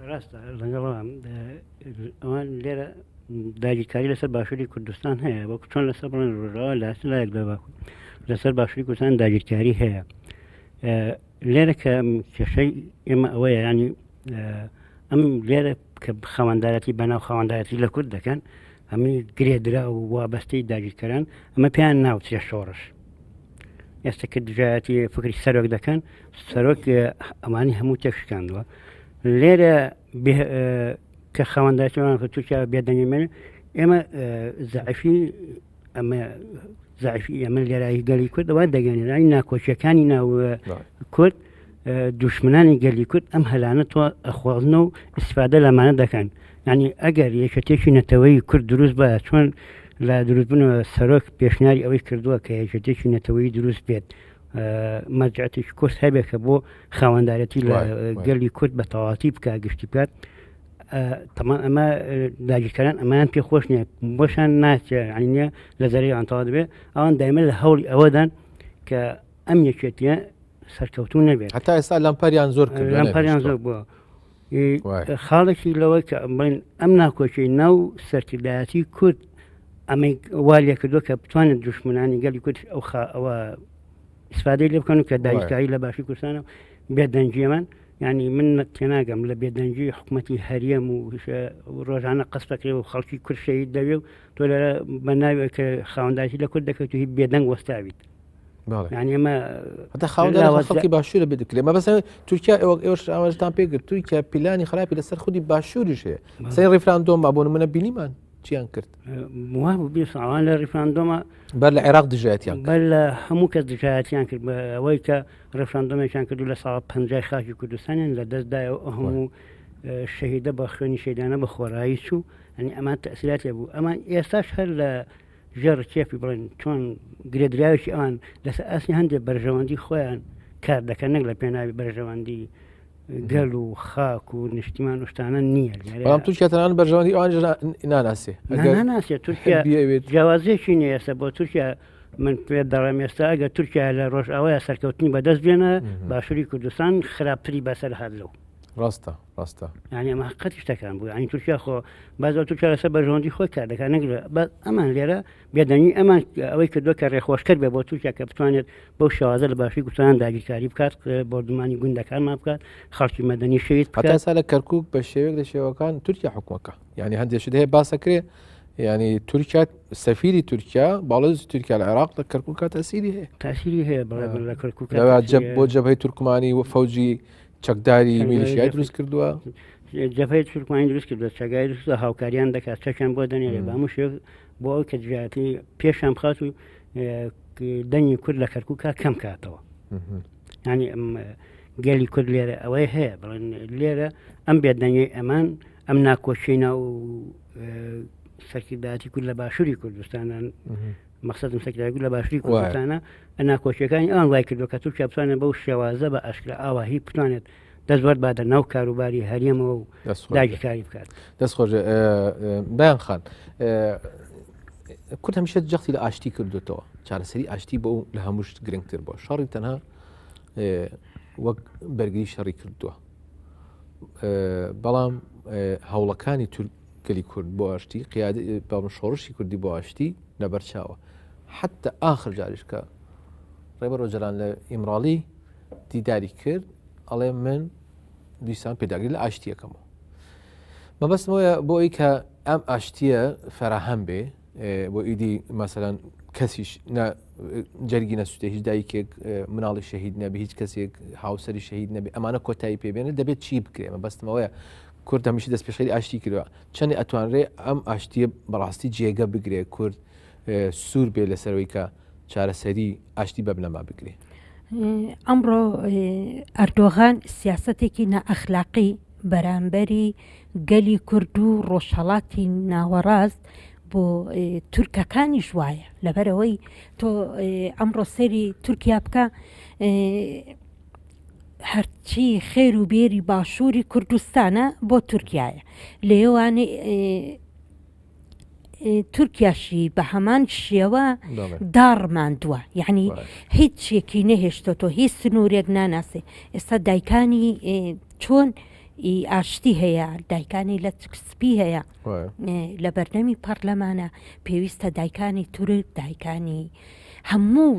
ڕاستە لەگەڵم ئەوان لێرە داگیرکاری لەسەر باشووری کوردستان هەیە وەک چۆن لەسەر بڵێن ڕۆژاوا لە لایەک لە باکوور لەسەر باشووری کوردستان داگیرکاری هەیە لێرە کە کێشەی ئێمە ئەوەیە ینی ئەم لێرە کە خاوەندارەتی بەناو خاوەندارەتی لە کورد دەکەن هەمووی گرێدرا و وابەستەی داگیرکەران ئەمە پێیان ناوچێ شۆڕش ئێستا کە دژایەتی فکری سەرۆک دەکەن سەرۆک ئەمانی هەموو تێکشکاندووە لێرە کە خاوەندارەتیمان کە تورکیا بێدەنگی من ئێمە زەعفی ئەمە زەعفی ئێمە لێرایی گەلی کورد ئەوە دەگەێنێ ناکۆکیەکانی ناو کورد دوشمنانی گەلی کورد ئەم هەلانە تۆ ئەخوازن و ئیسفادە لەمانە دەکەن ینی ئەگەر یەکەتێکی نەتەوەی کورد دروست بە چۆن لە دروستبوونەوە سەرۆک پێشنیاری ئەوەی کردووە کە یەکێتێکی نەتەوەی دروست بێت مەرجعەتێکی کورد هەبێت کە بۆ خاوەندارەتی لە گەلی کورد بە تەواتی بکە گشتی بکات تەمان ئەمە داگیرکەران ئەمەیان پێ خۆش نییە بۆشان ناچێت نیە لە زەری ئەوان تەوا دەبێت ئەوان دایمە لە هەوڵی ئەوەدان کە ئەم یەکێتیە سەرکەوتو نەبێت هەتا ئێستا لەمپەریان زۆر کرد لەمپەریان زۆر بووە خاڵێکی لەوە کە بڵێن ئەم ناکۆکی ناو سەرکردایەتی کورد ئەمەی وا لێکردووە کە بتوانن دوشمنانی گەلی کورد ئەو ئەوە ئیسفادەی لێ بکەن و کە داگیرکاری لە باشی کوردستانە و بێدەنگیمان ینی من تێناگەم لە بێدەنگی حکوومەتی هەرێم و ڕۆژانە قەستەکرێ و خەڵکی کورد شەهید دەوێ و تۆ لە بە ناوێک کە خاوەندارێتی لە کورد دەکەیت و هی بێدەنگ وەستاویت یعنی ئەمە هەتا خاوەنداری خەڵکی باشوورە بدکرێ مە بەس تورکیا ئێوە ئێوەش ئاماژەتان پێ کرد تورکیا پیلانی خراپی لەسەر خودی باشووریش هەیە سەی ڕیفراندۆم با بۆ نمونە بینیمان. چیان کرد؟ وا بوو بێ ئەوان لە ڕیفراندۆمە بەر لە عێراق دژایەتیان بەر لە هەموو کەس دژایەتیان کرد بە ئەوەی کە ڕیفراندۆمێکیان کرد و لە ساڵ پەنجای خاکی کوردستانیان لە دەست دایە و هەموو شەهیدە بە خوێنی شەیدانە بە خۆرایی چوو ئەنی ئەمان تەسیراتێ بوو ئەمان ئێستاش هەر لە ژێر ڕکێفی بڵێن چۆن گرێدراوێکی ئەوان لەسەر ئاستی هەندێک بەرژەوەندی خۆیان کار دەکەن نەک لە پێناوی بەرژەوەندی گەل و خاک و نیشتیمان و شتانە نییە بەڵام تورکیا تەنان بەرژەوەندی ئەوان ناناسێ ناناسێ تورکیا جیاوازیەکی نییە ئێستا بۆ تورکیا من پێ دەڵێم ئێستا ئەگەر تورکیا لە ڕۆژئاوایە سەرکەوتنی بەدەست بێنە باشووری کوردستان خراپتری بەسەر هات لەو ڕاستە ڕاستە یعنی ئەمە حقیقەتی شتەکان بوو یعنی تورکیا خۆ بازە تورکیا لەسەر بەرژەوەندی خۆی کار دەکات نەک بەس ئەمان لێرە بێدەنگی ئەمان ئەوەی کردووە کە ڕێخۆشکەر بێ بۆ تورکیا کە بتوانێت بەو شێوازە لە باشووری کوردستان داگیرکاری بکات بۆردومانی گوندەکانمان بکات خەڵکی مەدەنی شەهید بکات. هەتا ئێستا لە کەرکوک بە شێوەیەک لە شێوەکان تورکیا حکومەکە یعنی هەندێک شت هەیە باسەکرێ یعنی تورکیا سەفیری تورکیا باڵۆزی تورکیا لە عێراق لە کەرکوک تەسیری هەیە تاسیری هەیە بەڵێ لە کەرکوک بۆ جەبهەی تورکمانی و فەوجی چەکداری میلیشیای دروست کردووە جەبهەی تورکمانی دروست کردووە چەکداری دروست کردووە هاوکاریان دەکات چەکیان بۆ دەنێرێ بە هەموو شێوەیەک بۆ ئەو کە دژایەتی پێشان بخات و دەنگی کورد لە کەرکووکا کەم کاتەوە ینی ئەم گەلی کورد لێرە ئەوەی هەیە بڵێن لێرە ئەم بێدەنگی ئەمان ئەم ناکۆشی ناو سەرکردایەتی کورد لە باشووری کوردستانان مەقسەدم سەرکردایەتی کورد لە باشووری کوردستانە ناکۆکیەکانی ئەوان وای کردووە کە تورکیا بتوانێت بەو شێوازە بە ئاشکرا ئاواهی بتوانێت دەست وەربادە ناو کاروباری هەرێمەوە و داگیرکاری بکات. دەست خۆش بەیان خان کورد هەمیشە جەختی لە ئاشتی کردوتەوە چارەسەری ئاشتی بۆ لە هەموو شت گرنگتر بۆ شەڕی تەنها وەک بەرگری شەڕی کردووە بەڵام هەوڵەکانی تورک گەلی کورد بۆ ئاشتی قیادە بەڵام شۆڕشی کوردی بۆ ئاشتی لەبەرچاوە حتا ئاخر جاریش کە ڕێبەر ئۆجەلان لە ئیمراڵی دیداری کرد ئەڵێ من دیسان پێداگری لە ئاشتیەکەمەوە مەبەستمەوەیە بۆ ئەوی کە ئەم ئاشتیە فەراهەم بێ بۆ ئیدی مەسەلەن کەسیش جەرگی نەسووتێ هیچ دایکێک مناڵی شەهید نەبێ هیچ کەسێک هاوسەری شەهید نەبێ ئەمانە کۆتایی پێبێنێت دەبێت چی بکرێ مەبەستمەوەیە کورد هەمیشە دەستپێشخەری ئاشتی کردوە چەندی ئەتوانرێ ئەم ئاشتیە بەڕاستی جێگە بگرێ کورد سوور بێ لەسەرەوەی کە چارەسەری ئاشتی بە بنەما بگرێ؟ ئەمڕۆ ئەردۆغان سیاسەتێکی نائەخلاقی بەرامبەری گەلی کورد و ڕۆژهەڵاتی ناوەڕاست بۆ تورکەکانیش وایە لەبەرەوەی تۆ ئەمڕۆ سەیری تورکیا بکە هەرچی خێر و بێری باشووری کوردستانە بۆ تورکایە لێوانی تورکیاشی بە هەمان شێوە داڕماندووە یعنی هیچ چێکی نەهێشتۆتەوە هیچ سنوورێک ناناسێ ئێستا دایکانی چۆن ئاشتی هەیە دایکانی لە سپی هەیە لە بەردەمی پەرلەمانە پێویستە دایکانی تورک دایکانی هەموو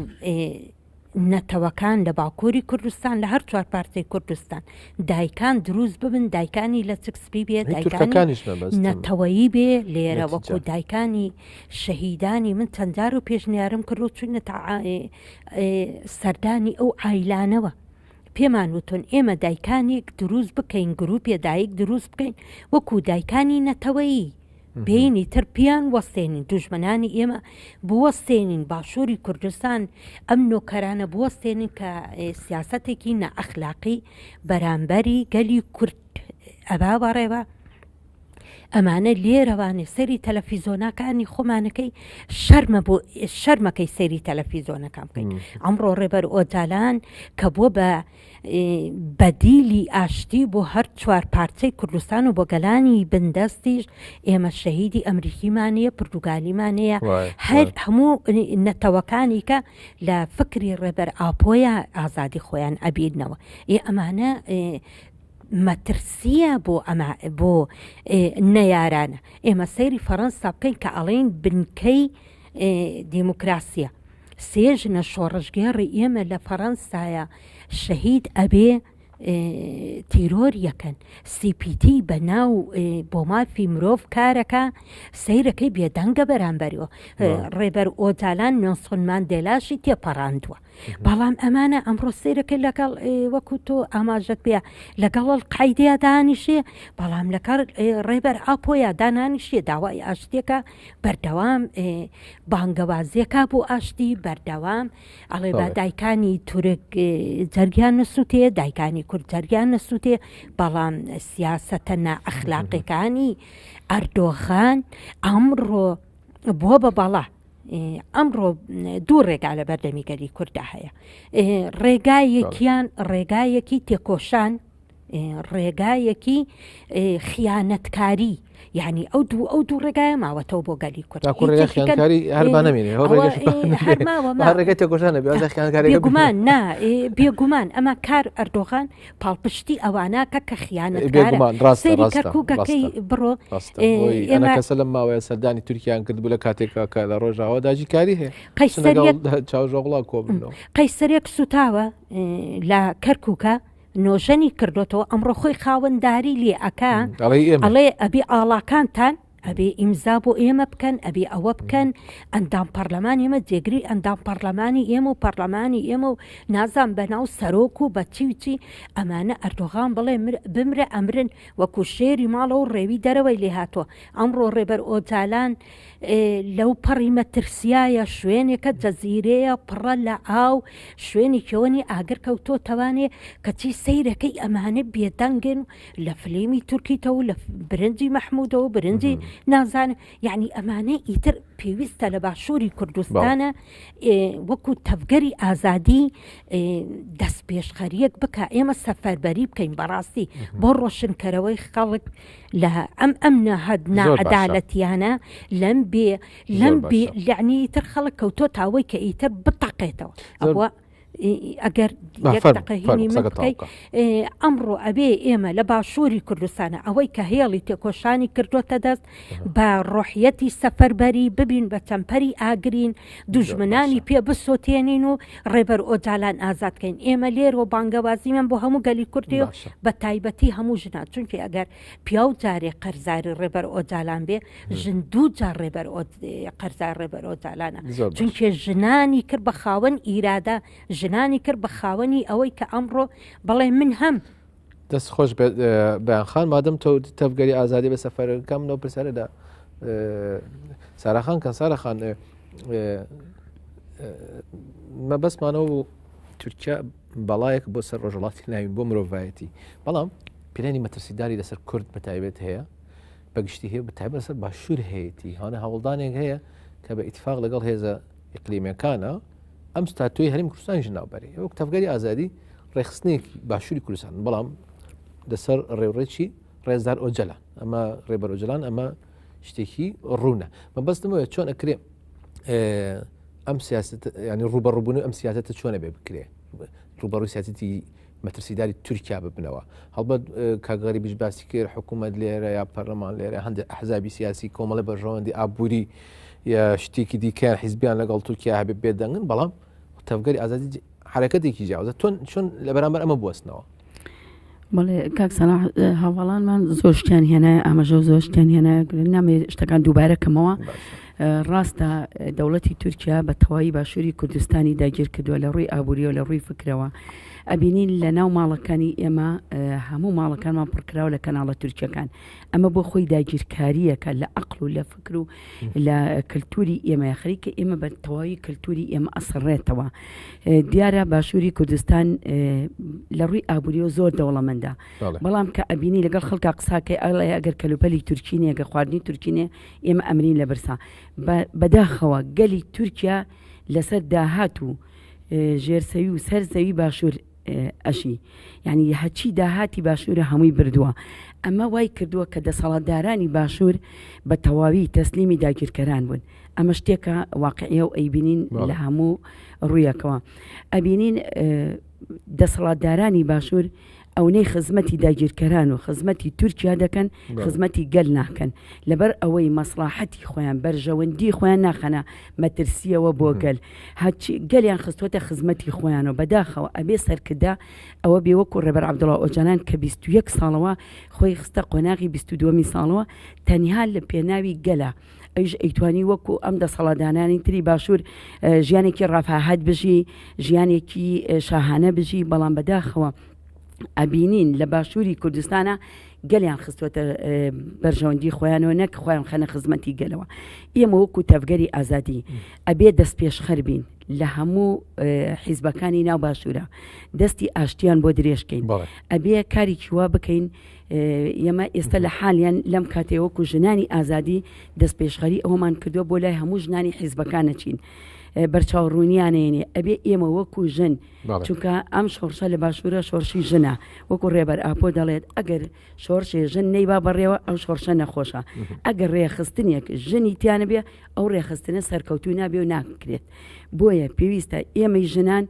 نەتەوەکان لە باکووری کوردستان لە هەر چوار پارچەی کوردستان دایکان دروست ببن دایکانی لەچک سپی بێ دایکانی نەتەوەیی بێ لێرە وەکو دایکانی شەهیدانی من چەندجار و پێشنیارم کرد و چوینە تا سەردانی ئەو ئایلانەوە پێمان وتون ئێمە دایکانێک دروست بکەین گروپێ دایک دروست بکەین وەکو دایکانی نەتەوەیی بێین ئیتر پێیان وەستێنین دوژمنانی ئێمە بوەستێنین باشووری کوردستان ئەم نۆکەرانە بوەستێنین کە سیاسەتێکی نائەخلاقی بەرامبەری گەلی کورد ئەبا بەڕێوە ئەمانە لێرەوانێ سەری تەلەفیزۆنەکانی خۆمانەکەی شەرمە بۆ شەرمەکەی سەیری تەلەفیزۆنەکان بکەین ئەمڕۆ ڕێبەر ئۆجالان کە بۆ بە بەدیلی ئاشتی بۆ هەر چوار پارچەی کوردستان و بۆ گەلانی بندەستیش ئێمە شەهیدی ئەمریکیمان هەیە پرتوگالیمان هەیە هەر هەموو نەتەوەکانی کە لە فکری ڕێبەر ئاپۆیە ئازادی خۆیان ئەبینەوە ئێ ئەمانە مەترسیە بۆ ئەمە بۆ نەیارانە ئێمە سەیری فەڕەنسا بکەین کە ئەڵێن بنکەی دیموکراسیە سێ ژنە شۆڕشگێڕی ئێمە لە فەڕەنسایە شەهید ئەبێ. تیرۆر یەکەن CPT بە ناو بۆ مافی مرۆڤ کارەکە سەیرەکەی بێدەنگە بەرامبەریەوە ڕێبەر ئۆجالان نێڵسۆن ماندێلاشی تێپەڕاندووە بەڵام ئەمانە ئەمڕۆ سەیرەکە لەگەڵ وەکو تۆ ئاماژەت پێ لەگەڵ قایدەیە دانیشێ بەڵام لەکار ڕێبەر ئاپۆیا دانانیشێ داوای ئاشتێکە بەردەوام بانگەوازیەکە بۆ ئاشتی بەردەوام ئەڵێ با دایکانی تورک جەرگیان نەسووتێ دایکانی کورد جەرگیان نەسووتێ بەڵام سیاسەتە نائەخلاقیەکانی ئەردۆغان ئەمڕۆ بووە بە بەڵا ئەمڕۆ دوو ڕێگا لە بەردەمی گەلی کووردا هەیە ڕێگایەکیان ڕێگایەکی تێکۆشان ڕێگایەکی خیانەتکاری یعنی ئەو دوو ئەو دوو ڕێگایە ماوەتەوە بۆ گەلی کورد بێگومان نا بێگومان ئەمە کار ئەردۆغان پاڵپشتی ئەوانە کە کە خیانەتگومان ڕاستەری کەرکووکەکەی بڕۆ ئێمە کەسە لەم ماوەیە سەردانی تورکیان کرد بوو لە کاتێکا کە لە ڕۆژاوا داگیرکاری هەیە قەیسەریەک چاوژۆغڵا کۆبنەوە قەیسەرێک سوتاوە لە کەرکووکە نۆژەنی کردۆتەوە ئەمڕۆ خۆی خاوەنداری لێ ئەکا ئەڵێ ئەبێ ئاڵاکانتان ئەبێ ئیمزا بۆ ئێمە بکەن ئەبێ ئەوە بکەن ئەندام پەرلەمان ئێمە جێگری ئەندام پەرلەمانی ئێمە و پەرلەمانی ئێمە و نازان بەناو سەرۆک و بەچی و چی ئەمانە ئەردۆغان بڵێ بمرە ئەمرن وەکو شێری ماڵەوە و ڕێوی دەرەوەی لێ هاتووە ئەمڕۆ ڕێبەر ئۆجالان لەو پەڕی مەترسیایە شوێنێکە جەزیرەیە پڕە لە ئاو شوێنی کێوەنی ئاگر کەوتۆتەوانێ کەچی سەیرەکەی ئەمانە بێدەنگن لە فلیمی تورکیتەوە لە برنجی مەحمودەوە برنجی نازانم یعنی ئەمانە ئیتر پێویستە لە باشووری کوردستانە وەکو تەڤگەری ئازادی دەست پێشخەریەک بکە ئێمە سەفەربەری بکەین بەڕاستی بۆ ڕۆشنکەرەوەی خەڵک لە ئەم ئەم نەهەد ناعەدالەتیانە لەم بێ لەم بێ یعنی تر خەڵک کەوتۆ تاوەی کە ئیتر بتەقێتەوە ئەوە ئەگەر دقەهینی من بکەی ئەمڕۆ ئەبێ ئێمە لە باشووری کوردستانە ئەوەی کە هێڵی تێکۆشانی کردوتە دەست بە ڕۆحیەتی سەفەربەری ببین بە چەمپەری ئاگرین دوژمنانی پێ بسۆتێنین و ڕێبەر ئۆجالان ئازاد کەین ئێمە لێرەوە بانگەوازیمان بۆ هەموو گەلی کوردی و بە تایبەتی هەموو ژنان چونکی ئەگەر پیاو جارێ قەرزاری ڕێبەر ئۆجالان بێ ژن دوو جار ڕێبەر قەرزار ڕێبەر ئۆجالانە چونکێ ژنانی کرد بە خاوەن ئیرادە ژنانی کرد بە خاوەنی ئەوەی کە ئەمڕۆ بەڵێ من هەم دەست خۆش بێت بەیان خان مادەم تۆ تەڤگەری ئازادی بە سەفەرەکەم لەو پرسیارەدا ساراخان کە ساراخان مەبەستمانەوە بوو تورکیا بەڵایەک بۆ سەر ڕۆژهڵاتی ناوین بۆ مرۆڤایەتی بەڵام پیلانی مەترسیداری لەسەر کورد بەتایبەت هەیە بەگشتی هەیە بەتایبەت لەسەر باشوور هەیەی هەانە هەوڵدانێک هەیە کە بە ئیتفاق لەگەڵ هێزە ئیقلیمەکانە ئەم ستاتۆی هەرێمی کوردستانیش ناوبەرێ وەک تەڤگەری ئازادی ڕێکخستنێکی باشووری کوردستان بەڵام لەسەر ڕێوڕێکی ڕێزدار ئۆجەلان ئەمە ڕێبەر ئۆجەلان ئەمە شتێکی ڕوونە مەبەستمەوە چۆن ئەکرێ ئەم سیاست ینی ڕوبەڕوبوون ئەم سیاستە چۆنە بێ بکرێ ڕوبەڕووی سیاستی مەترسیداری تورکیا ببنەوە هەڵبەت کاک غەریبیش باسی کرد حکوومەت لێرە یا پەرلەمان لێرە هەندێک ئەحزابی سیاسی کۆمەڵی بەرژەوەندی ئابووری یا شتێکی دیکە حیزبیان لەگەڵ تورکیا هەبێ بێدەنگن بەڵام تەڤگەری ئازادی حرەکەتێکی جیاوازە تۆن چۆن لە بەرامبەر ئەمە بوەستنەوە بەڵێ کاک سەلاح هاوڵانمان زۆر شتیان هێنایە ئاماژە و زۆر شتیان هێنایە نامێ شتەکان دووبارە کەمەوە ڕاستە دەوڵەتی تورکیا بە تەواوی باشووری کوردستانی داگیر کردووە لە ڕووی ئابووریەوە لە ڕووی فکرەوە ئەبینین لە ناو ماڵەکانی ئێمە هەموو ماڵەکانمان پڕکراوە لە کەناڵە تورکیەکان ئەمە بۆ خۆی داگیرکاریەکە لە ئەقل و لە فکر و لە کەلتوری ئێمە خەریکە ئێمە بە تەواوی کەلتوری ئێمە ئەسڕێتەوە دیارە باشووری کوردستان لە ڕووی ئابووریەوە زۆر دەوڵەمەندە بەڵام کە ئەبینی لەگەڵ خەڵکا قساکەی ئەڵێ ئەگەر کەلوپەلی تورکی نیە گە خواردنی تورکی نیە ئێمە ئەمرین لە برسا بەداخەوە گەلی تورکیا لەسەر داهات و ژێرسەوی و سەر زەوی باشوور ئەژی یعنی هەچی داهاتی باشوورە هەمووی بردووە ئەمە وای کردووە کە دەسەڵاتدارانی باشوور بە تەواوی تەسلیمی داگیرکەران بوون ئەمە شتێکە واقعیە و ئەیبینین لە هەموو ڕوویەکەوە ئەبینین دەسەڵاتدارانی باشوور. ئەونەی خزمەتی داگیرکەران و خزمەتی تورکیا دەکەن خزمەتی گەل ناکەن لەبەر ئەوەی مەسڵاحەتی خۆیان بەرژەوەندی خۆیان ناخەنە مەترسیەوە بۆ گەل هەرچی گەلیان خستوەتە خزمەتی خۆیانەوە بەداخەوە ئەبێ سەرکردە ئەوە بێ وەکو ڕێبەر عەبدوڵا ئۆجالان کە 21 ساڵەوە خۆی خستە قۆناغی 22 ساڵەوە تەنها لە پێناوی گەلە ئەویش ئەیتوانی وەکو ئەم دەسەڵاتدانانی تری باشوور ژیانێکی ڕافاهەت بژی ژیانێکی شاهانە بژی بەڵام بەداخەوە ئەبینین لە باشووری کوردستانە گەلیان خستوەتە بەرژەوەندی خۆیانەوە نەک خۆیان خەنە خزمەتی گەلەوە ئێمە وەکو تەڤگەری ئازادی ئەبێ دەست پێشخەر بین لە هەموو حیزبەکانی ناو باشوورە دەستی ئاشتیان بۆ درێژکەین ئەبێ کارێکی وا بکەین ئێمە ئێستا لە حالیان لەم کاتێ وەکو ژنانی ئازادی دەست پێشخەری ئەومان کردووە بۆ لای هەموو ژنانی حیزبەکان نەچین بەرچاو ڕوونیانێنێ ئەبێ ئێمە وەکو ژن چونکە ئەم شۆڕشە لە باشوورە شۆڕشی ژنە وەکو ڕێبەر ئاپۆ دەڵێت ئەگەر شۆڕشێ ژن نەیبا بەڕێوە ئەو شۆڕشە نەخۆشە ئەگەر ڕێخستنێک ژنی تیانە بێ ئەو ڕێخستنە سەرکەوتوو نابێ و ناکرێت بۆیە پێویستە ئێمەی ژنان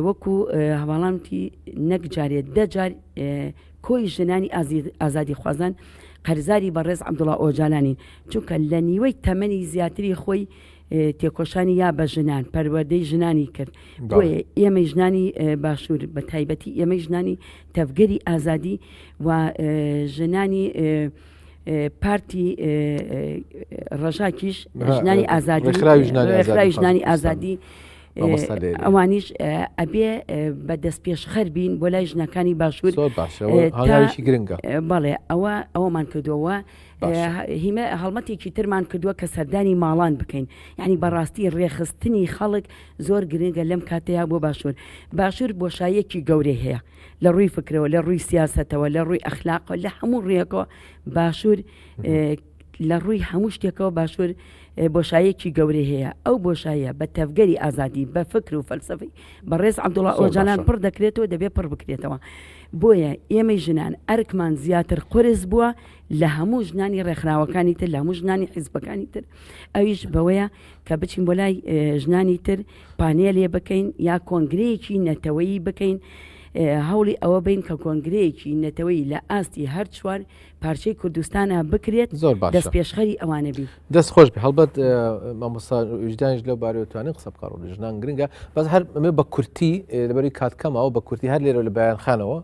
وەکو هەواڵانتی نەک جارێت دەجار کۆی ژنانی ئازادی خوازان قەرزاری بەڕێز عەبدوڵا ئۆجالانین چونکە لە نیوەی تەمەنی زیاتری خۆی تێکۆشانی یا بە ژنان پەروەردەی ژنانی کرد بۆیە ئێمەی ژنانی باشوور بە تایبەتی ئێمەی ژنانی تەڤگەری ئازادی و ژنانی پارتی ڕەژاکیش ژنانی ئازادی ڕێکخراوی ژنانی ئازادی ئەوانیش ئەبێ بە دەست پێشخەر بین بۆ لای ژنەکانی باشوور گرنگە بەڵێ ئەوە ئەوەمان کردەوە هیمە هەڵمەتێکی ترمان کردووە کە سەردانی ماڵان بکەین یعنی بەڕاستی ڕێخستنی خەڵک زۆر گرنگە لەم کاتەیە بۆ باشوور باشوور بۆشاییەکی گەورەی هەیە لە ڕووی فکرەوە لە ڕووی سیاستەوە لە ڕووی ئەخلاقەوە لە هەموو ڕێکەوە باشوور لە ڕووی هەموو شتێکەوە باشوور بۆشایەکی گەورەی هەیە ئەو بۆشایە بە تەڤگەری ئازادی بە فکر و فەلسفی بەڕێز عەبدوڵا ئۆجالان پڕ دەکرێتەوە دەبێت پڕ بکرێتەوە بۆیە ئێمەی ژنان ئەرکمان زیاتر قورس بووە لە هەموو ژنانی ڕێکخراوەکانی تر لە هەموو ژنانی حیزبەکانی تر ئەویش بەوەیە کە بچین بۆ لای ژنانی تر پانێلێ بکەین یا کۆنگرەیەکی نەتەوەیی بکەین هەوڵی ئەوە بین کە کۆنگرەیەکی نەتەوەیی لە ئاستی هەر چوار پارچەی کوردستانە بکرێت زۆر باشە دەست پێشخەری ئەوانە بی. دەست خۆش بێ هەڵبەت مامۆستا ویژدانیش لەو بارەوە توانین قسە بکە ڕۆڵی ژنان گرنگە بەس هەر ئەمێ بە کورتی لەبەری کات کەمەوە بە کورتی هەر لێرە لە بەیان خانەوە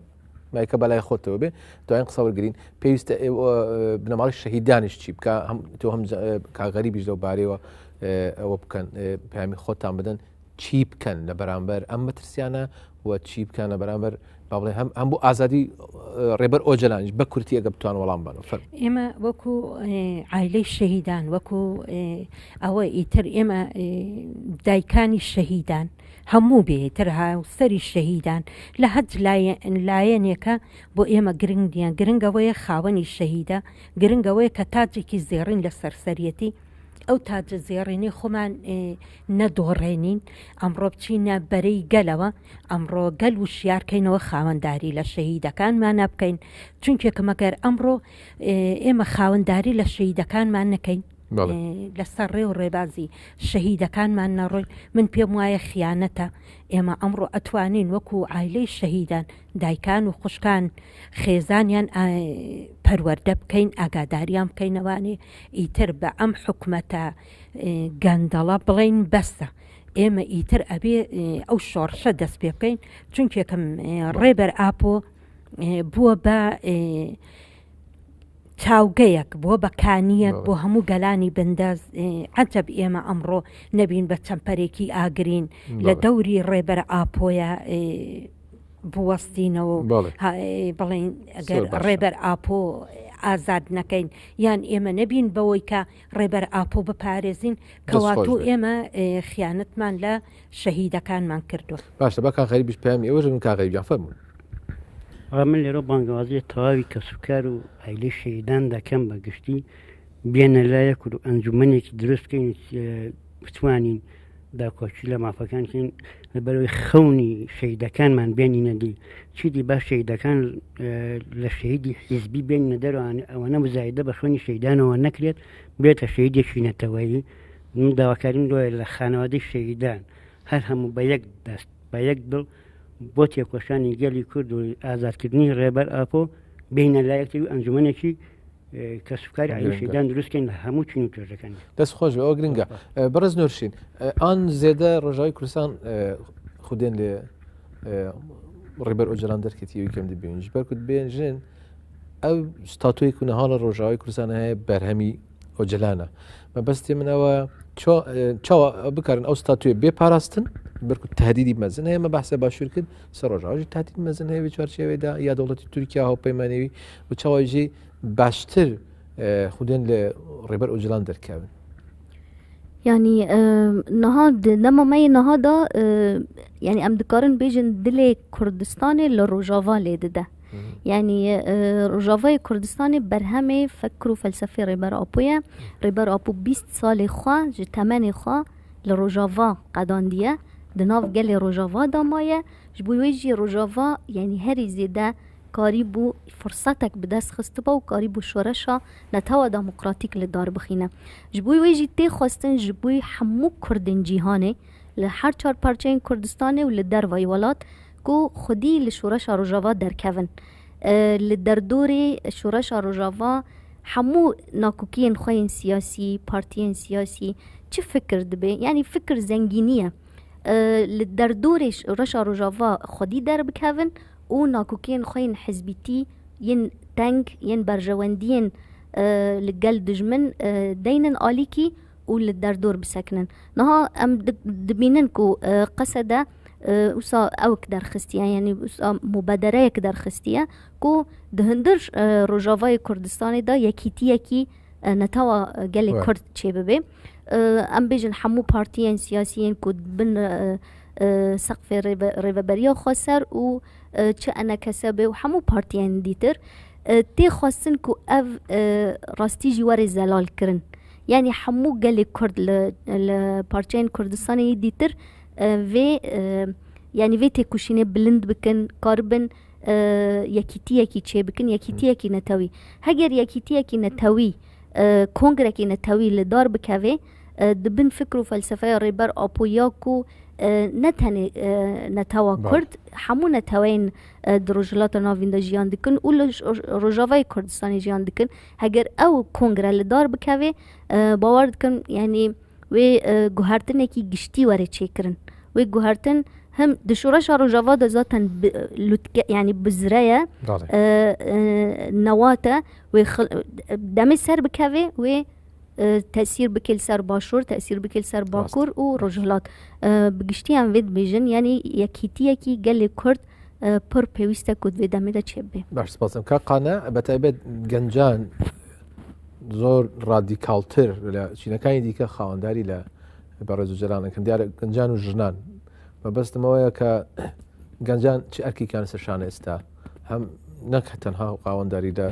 مایکە بەلای خۆتەوە بێ دوایین قسە وەرگین پێویستە بنەماڵی شەهیدانیش چی بکە هەم تۆ هەم کاغەریبیش لەو بارەوە ئەوە بکەن پامی خۆتان بدەن چی بکەن لە بەرامبەر ئەم مەترسیانە و چی بکەن لە بەرامبەر با بڵێ هەم هەم بۆ ئازادی ڕێبەر ئۆجەلانیش بە کورتی ئەگە بتوان وەڵام بەنەوە فەرموو. ئێمە وەکو عایلەی شەهیدان وەکو ئەوە ئیتر ئێمە دایکانی شەهیدان هەموو بێ تر هاوسەری شەهیدان لە هەچ لایەنێکە بۆ ئێمە گرنگ نییە گرنگەوەیە خاوەنی شەهیدە گرنگەوەیە کە تاجێکی زێڕین لەسەر سەریەتی ئەو تاجە زێڕینەی خۆمان نەدۆڕێنین، ئەمڕۆ بچینە بەرەی گەلەوە، ئەمڕۆ گەل وشیارکەینەوە خاوەنداری لە شەهیدەکانمانە بکەین، چونکێکە مەگەر ئەمڕۆ ئێمە خاوەنداری لە شەهیدەکانمان نەکەین لەسەر ڕێ و ڕێبازی شەهیدەکانمان نەڕۆین من پێم وایە خیانەتە ئێمە ئەمڕۆ ئەتوانین وەکو عایلەی شەهیدان دایکان و خوشکان خێزانیان پەروەردە بکەین ئاگاداریان بکەینەوانێ ئیتر بە ئەم حکومەتە گەندەڵە بڵێین بەسە ئێمە ئیتر ئەبێ ئەو شۆڕشە دەست پێ بکەین چونکێکم ڕێبەر ئاپۆ بووە بە چاوگەیەک بووە بە کانیەک بۆ هەموو گەلانی بندەست عجب ئێمە ئەمڕۆ نەبین بە چەمپەرێکی ئاگرین لە دەوری ڕێبەر ئاپۆیە بوەستینەوە و بڵێین ئەگەر ڕێبەر ئاپۆ ئازاد نەکەین یان ئێمە نەبین بەوەی کە ڕێبەر ئاپۆ بپارێزین کەواتوو ئێمە خیانەتمان لە شەهیدەکانمان کردووە. باشە با کاک غەریبیش پەیامی ئێوەش بن کاک غەریب گیان فەرموون. ئەوە من لێرە بانگەوازی لە تەواوی کەسوکار و عایلەی شەهیدان دەکەم بە گشتی بێنە لایەک و ئەنجومەنێکی دروست بکەین بتوانین داکۆکی لە مافەکان کەین لەبەرەوەی خەونی شەهیدەکانمان بێنینە دی چیدی با شەهیدەکان لە شەهیدی حیزبی بێنینە دەرەوە ئەوەنە مزایدە بە خوێنی شەهیدانەوە نەکرێت بێتە شەهیدێکی نەتەوەیی من داواکاریم لۆیە لە خانەوادەی شەهیدان هەر هەموو بە یەک دەست بە یەک دڵ. بۆ تێکۆشانی گەلی کورد و ئازادکردنی ڕێبەر ئاپۆ بینە لایەکتر و ئەنجومەنێکی کەسوکاری عەلی شەیدان دروستکەین لە هەموو چین و توێژەکانی. دەست خۆش بێ ئەوە گرنگە بەڕێز نورشین ئان زێدە ڕۆژاوی کوردستان خودێن لێ ڕێبەر ئۆجالان دەرکەتیەوەی کەم دەبین ji بەر ku dibêjin ئەو ستاتۆی ku niha li ڕۆژاوای کوردستان هەیە بەرهەمی ئۆجالانە مەبەستی من ئەوە چاوە بکارن ئەو ستاتوێ بێ پاراستن بەرکو تهدیدی مەزن هەیە مە بەحسە باشوور کرد سەر ڕۆژاوی تهدید مەزن هەیە چوارچێوەدا یا دەوڵەتی تورکیا هاوپەیمانەوی و چاوەژی باشتر خودێن لە ڕێبەر ئۆجالان دەرکەون. یعنی نها دەما me نها دا یعنی em dikarin bêjin dilê Kurdistanê li Rojava lê dide. یعنی Rojavayê Kurdistanê berhemê fekr û felsefê Rêber Apo ye. Rêber Apo 20 salê xwe ji temenê xwe li Rojava qedandiye. Di nav gelê Rojava da maye. Ji bo wê jî Rojava yani herî zêde karîbû firsetek bi dest xistiba û karîbû şoreşa netewa demokratîk li dar bixîne. Ji bo wê jî tê xwestin ji bo hemû Kurdên cîhanê li her çar parçeyên Kurdistanê û li dervayî welat ku xwedî li şoreşa Rojava derkevin. Li derdorê şoreşa Rojava hemû nakokiyên xwe yên siyasî, partiyên siyasî çi fikir dibe? Yani fikir zengînî ye. Li derdorê şoreşa Rojava xwedî derbikevin û nakokiyên xwe yên hizbîtî yên teng yên berjewendiyên li gel dijmin deynin alîkî û li derdor bisekinin. Niha em dibînin ku qesede wisa ewk derxistiye yanî wisa mubedereyek derxistiye ku di hundir Rojavayê Kurdistanê de yekîtiyekî netewa gelê Kurd çêbibe. Em bêjin hemû partiyên siyasî yên ku bin seqfê rêveberiya xweser û çi enekese be û hemû partiyên dîtir tê xwestin ku ev rastî jî were zelal kirin. Yani hemû gelê Kurd li li parçeyên Kurdistanê yê dîtir vê yani vê têkoşînê bilind bikin, karibin yekîtiyekî çê bikin, yekîtiyekî netewî. Heger yekîtiyekî netewî kongrekî netewî li dar bikeve di bin fikr û felsefeya Rêber Apo ya ku ne tenê netewa Kurd hemû neteweyên di Rojhilata Navîn de jiyan dikin û li Rojavayê Kurdistanê jiyan dikin. Heger ew kongre li dar bikeve bawer dikim yanî wê guhertinekî giştî were çêkirin. Wê guhertin hem di şoreşa Rojava de zaten lûtke yanî bizre ye newat e wê demê ser bikeve wê tesîr bike li ser Başûr, tesîr bike li ser Bakur û Rojhilat. Bi giştî em vê dibêjin yanî yekîtiyekî gelê Kurd pir pêwîst e ku di vê demê de çêbibe. Baş spas em ka qane بە تایبەت گەنجان زۆر ڕادیکاڵتر لە چینەکانی دیکە خاوەنداری لە بەڕێز ئۆجالانەکەن دیارە گەنجان و ژنان مەبەستمەوەیە کە گەنجان چ ئەرکێکیان سەر شانە ئێستا هەم نەک تەنها خاوەنداری لە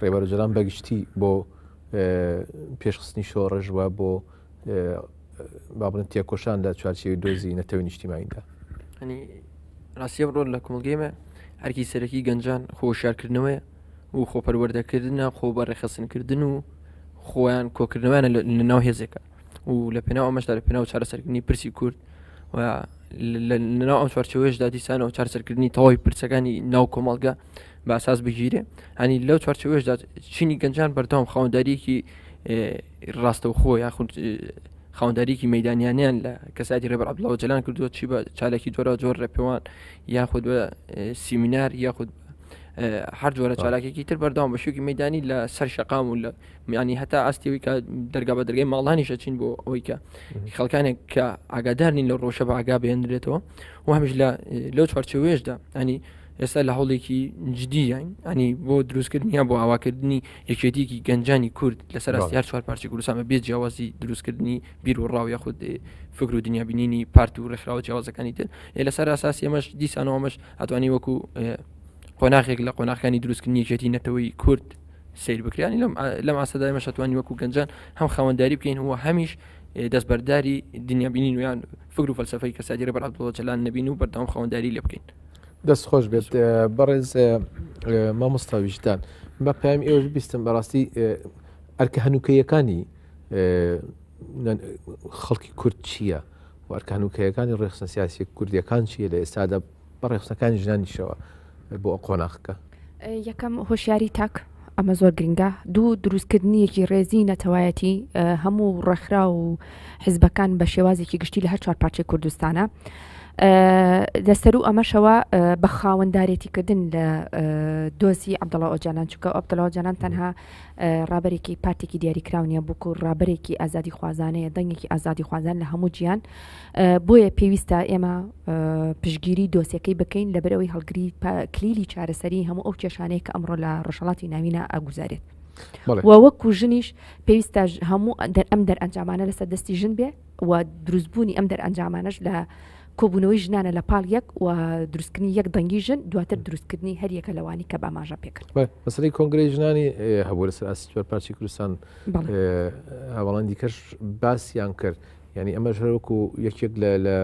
ڕێبەر ئۆجالان بەگشتی بۆ پێشخستنی شۆڕش وە بۆ با بڵێن تێکۆشان لە چوارچێوەی دۆزی نەتەوەی نیشتیمانیدا. ینی ڕاستیە ڕۆل لە کۆمەڵگەی ئەرکی سەرەکی گەنجان خۆشارکردنەوەیە و خۆپەروەردەکردنە خۆ بە ڕێخستنکردن و خۆیان کۆکردنەوەیانە لە ناو هێزێکە و لە پێناو ئەمەشدا لە پێناو چارەسەرکردنی پرسی کورد و لەناو ئەم چوارچێوەیەشدا دیسانەوە چارەسەرکردنی تەواوی پرسەکانی ناو کۆمەڵگە بە ئاساس بگیرێ هەنی لەو چوارچێوەیەشدا چینی گەنجان بەردەوام خاوەنداریەکی ڕاستەوخۆ یاخود خاوەنداریکی مەدانیانیان لە کەساتی ڕێبەر عەبدوڵا ئۆجەلان کردووە چی بە چالاکی جۆرا جۆر ڕێپێوان یاخود بە سیمینار یاخود هەر جۆرە چالاکێکی تر بەردەوام بە شوێکی مەدانی لە سەر شەقام و لە میانی هەتا ئاستیەوەی کە دەرگا بە دەرگای ماڵانیش ئەچین بۆ ئەوەی کە خەڵکانێک کە ئاگادار نین لە ڕۆژە بە ئاگا بێنرێتەوە و هەمیش لە لەو چوارچێوەیەشدا ئەنی ئێستا لە هەوڵێکی جدیین ئەنی بۆ دروستکردنی یا بۆ ئاواکردنی یەکێتیەکی گەنجانی کورد لەسەر ئاستی هەر چوار پارچەی کوردستان بە بێ جیاوازی دروستکردنی بیر و ڕاو یاخود فکر و دنیابینینی پارت و ڕێکخراوە جیاوازەکانی تر لەسەر ئاساسی ئەمەش دیسانەوە ئەمەش ئەتوانی وەکو قۆناغێک لە قۆناغەکانی دروستکردنی یەکێتی نەتەوەی کورد سیر بکرانی لەم لەم ئاستەدا ئێمەش ئەتوانین وەکو گەنجان هەم خاوەنداری بکەین و هەمیش دەستبەرداری دنیابینین و یان فکر و فەلسەفەی کەسایەتی ڕێبەر عەبدوڵڵا ئۆجەلان نەبین و بەردەوام خاوەنداری لێ بکەین. دەست خۆش بێت بەڕێز مامۆستا ویژدان بە پەیامی ئێوەش بیستم بەڕاستی ئەرکە هەنووکەیەکانی خەڵکی کورد چییە و ئەرکە هەنووکەیەکانی ڕێخستنە سیاسی کوردیەکان چییە لە ئێستادا بە ڕێخستەکانی ژنانیشەوە بۆ قۆناخەکە؟ یەکەم هۆشیاری تاک ئەمە زۆر گرنگە دوو دروستکردنی یەکی ڕێزی نەتەوایەتی هەموو ڕێکخراو و حیزبەکان بە شێوازێکی گشتی لە هەر چوار پارچەی کوردستانە لەسەر و ئەمەشەوە بە خاوەندارێتیکردن لە دۆزی عبدڵە ئۆجالان چونکە عبدڵە ئۆجالان تەنها ڕابەرێکی پارتێکی دیاریکراو نیە بووکو ڕابەرێکی ئازادی خوازانەیە دەنگێکی ئازادی خوازان لە هەموو جیان بۆیە پێویستە ئێمە پشگیری دۆسیەکەی بکەین لەبەرئەوەی هەڵگری کلیلی چارەسەری هەموو ئەو کێشانەیە کە ئەمڕۆ لە ڕۆژهەڵاتی ناوینە ئەگوزارێت و وەکو ژنیش پێویستە هەموو ئەم دەرئەنجامانە لەسەر دەستی ژن بێ و دروستبوونی ئەم دەرئەنجامانەش لە کۆبوونەوەی ژنانە لە پاڵ یەک و دروستکردنی یەک دەنگی ژن دواتر دروستکردنی هەریەکە لەوانی کە باماژە پێکرد مەسەلەی کۆنگرەی ژنانی هەبوو لەسەر ئاستی چوارپارچەی کوردستان هەواڵان دیکەش باسیان کرد یعنی ئەمەش هەر وەکو یەکێک لە لە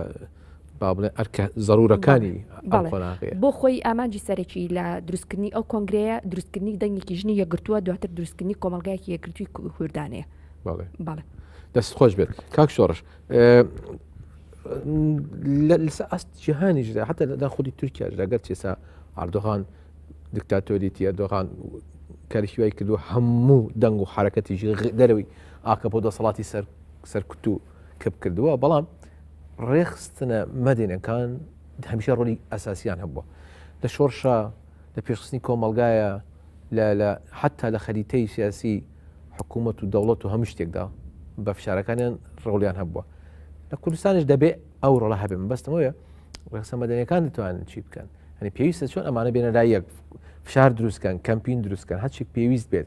با بڵێن ئەرکە زەرورەکانی ئەم قۆناغەیە. بۆ خۆی ئامانجی سەرەکی لە دروستکردنی ئەو کۆنگرەیە دروستکردنی دەنگێکی ژنی یەکگرتووە دواتر دروستکردنی کۆمەڵگایەکی یەکگرتووی کوردانەیە. بەڵێ. بەڵێ. دەست خۆش بێت کاک شۆڕش لەسەر ئاست جیهانیشدا حتا لە خودی تورکیاشدا گەر چێسا ئەردۆغان دیکتاتۆریتی ئەردۆغان کارێکی وای کردووە هەموو دەنگ و حرەکەتیشی دەرەوەی ئاکەپە و دەسەڵاتی سەر سەرکوت و کپ کردووە بەڵام ڕێخستنە مەدەنەکان هەمیشە ڕۆلی ئەساسیان هەبووە لە شۆرشە لە پێشخستنی کۆمەلگایە لە حتا لە خەریتەی سیاسی حکوومەت و دەوڵەت و هەموو شتێکدا بە فشارەکانیان ڕۆڵیان هەبووە لە کوردستانش دەبێ ئەو ڕۆڵە هەبێ بەستمەوەیە ڕێخستە مەدەنیەکان دەتوانن چی بکەن هەنی پێویستە چۆن ئەمانە بێنە لای یەک فشار دروستکەن کەمپین دروستکەن هەرچێک پێویست بێت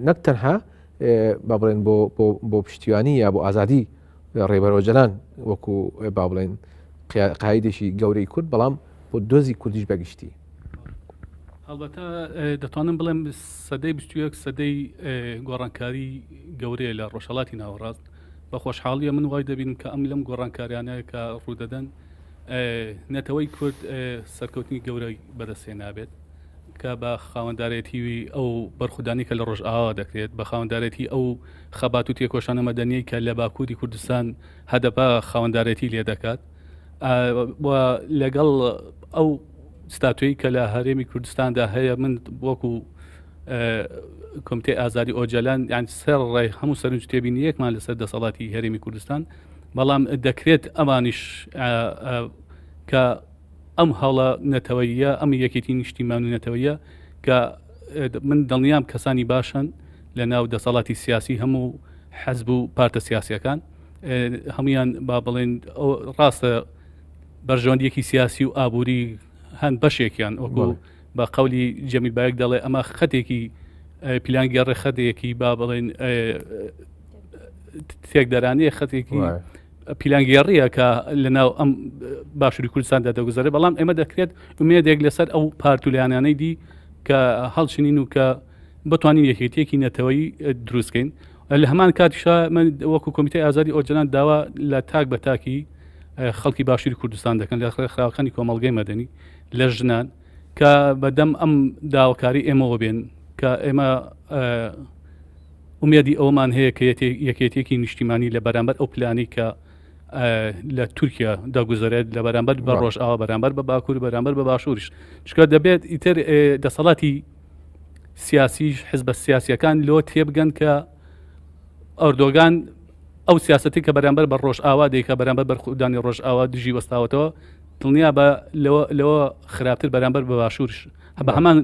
نەک تەنها با بڵێن بۆ بۆ پشتیوانی یا بۆ ئازادی ڕێبەر ئۆجەلان وەکو با بڵێن قایدێکی گەورەی کورد بەڵام بۆ دۆزی کوردیش بەگشتی. هەڵبەتە دەتوانم بڵێم سەدەی 21 سەدەی گۆڕانکاری گەورەیە لە ڕۆژهڵاتی ناوەڕاست بە خۆشحاڵیە من وای دەبینم کە ئەم لەم گۆڕانکاریانە کە ڕوودەدەن نەتەوەی کورد سەرکەوتنی گەورەی بەدەستێ نابێت کە بە خاوەندارێتی ئەو بەرخودانی کە لە ڕۆژئاوا دەکرێت بە خاوەندارێتی ئەو خەبات و تێکۆشانە مەدەنیەی کە لە باکووری کوردستان هەدەپە خاوەندارێتی لێ دەکات لەگەڵ ئەو ستاتوی کە لە هەرێمی کوردستاندا هەیە من وەکو کۆمیتەی ئازادی ئۆجالان یان سەر ڕێ هەموو سەرنج تێبینیەکمان لەسەر دەسەڵاتی هەرێمی کوردستان بەڵام دەکرێت ئەمانیش کە ئەم هەڵە نەتەوەیە ئەم یەکێتی نیشتیمان و نەتەوەیە کە من دڵنیام کەسانی باشن لە ناو دەسەڵاتی سیاسی هەموو حەزب و پارتە سیاسیەکان هەمویان با بڵێن ڕاستە بەرژەوەندیەکی سیاسی و ئابووری هەن بەشێکیان وەکو بە قەولی جەمیل بایک دەڵێ ئەمە خەتێکی پیلانگێڕێ خەتێکی با بڵێن تێکدەرانەیە خەتێکی پیلانگێڕیە کە لە ناو ئەم باشووری کوردستاندا دەگوزارێت بەڵام ئێمە دەکرێت ئومێدێک لەسەر ئەو پارت و لایەنانەی دی کە هەڵچنین و کە بتوانین یەکێتیەکی نەتەوەیی دروستکەین لە هەمان کاتیشا من وەکو کۆمیتەی ئازادی ئۆجەلان داوا لە تاک بە تاکی خەڵکی باشووری کوردستان دەکەن لە ڕێکخراوەکانی کۆمەڵگەی مەدەنی لە ژنان کە بەدەم ئەم داواکاری ئێمەوە بێن کە ئێمە ئومێدی ئەومان هەیە کە یەکێتیەکی نیشتیمانی لە بەرامبەر ئەو پلانی کە لە تورکیا دەگوزارێت لە بەرامبەر بە ڕۆژ ئاوا بەرامبەر بە باکوور بەرامبەر بە باشووریش چکە دەبێت ئیتر دەسەڵاتی سیاسیش حزبە سیاسیەکان لۆ تێبگەن کە ئەردۆگان ئەو سیاستی کە بەرامبەر بە ڕۆژئاوا دەیکا بەرامبەر بەرخودانی ڕۆژئاوا دژی وەستاوەتەوە دڵنیا بە لەوە لەوە خراپتر بەرامبەر بە باشوورش بە هەمان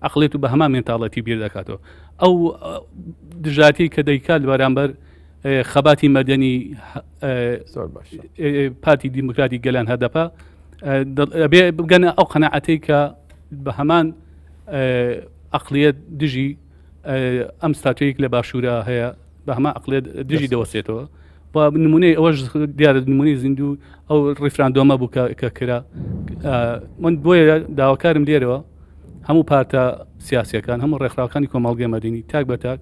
عقلێت و بە هەمان مێنتاڵەتی بیر دەکاتەوە ئەو دژاتی کە دەیکات بەرامبەر خەباتی مەدەنی پارتی دیموکراتی گەلان هەدەپە بێ بگەنە ئەو قەنەعەتەی کە بە هەمان عقلیەت دژی ئەم ستاتویەک لە باشوورە هەیە بە هەمان عقلێت دژی دەوەستێتەوە و نمونەی ئەوەش دیارە نمونەی زیندوو ئەو ڕیفراندۆمە بوو کە کرا من بۆیە داواکارم لێرەوە هەموو پارتە سیاسەکان هەموو ڕێکخراوەکانی کۆمەڵگەی مەدەنی تاک بە تاک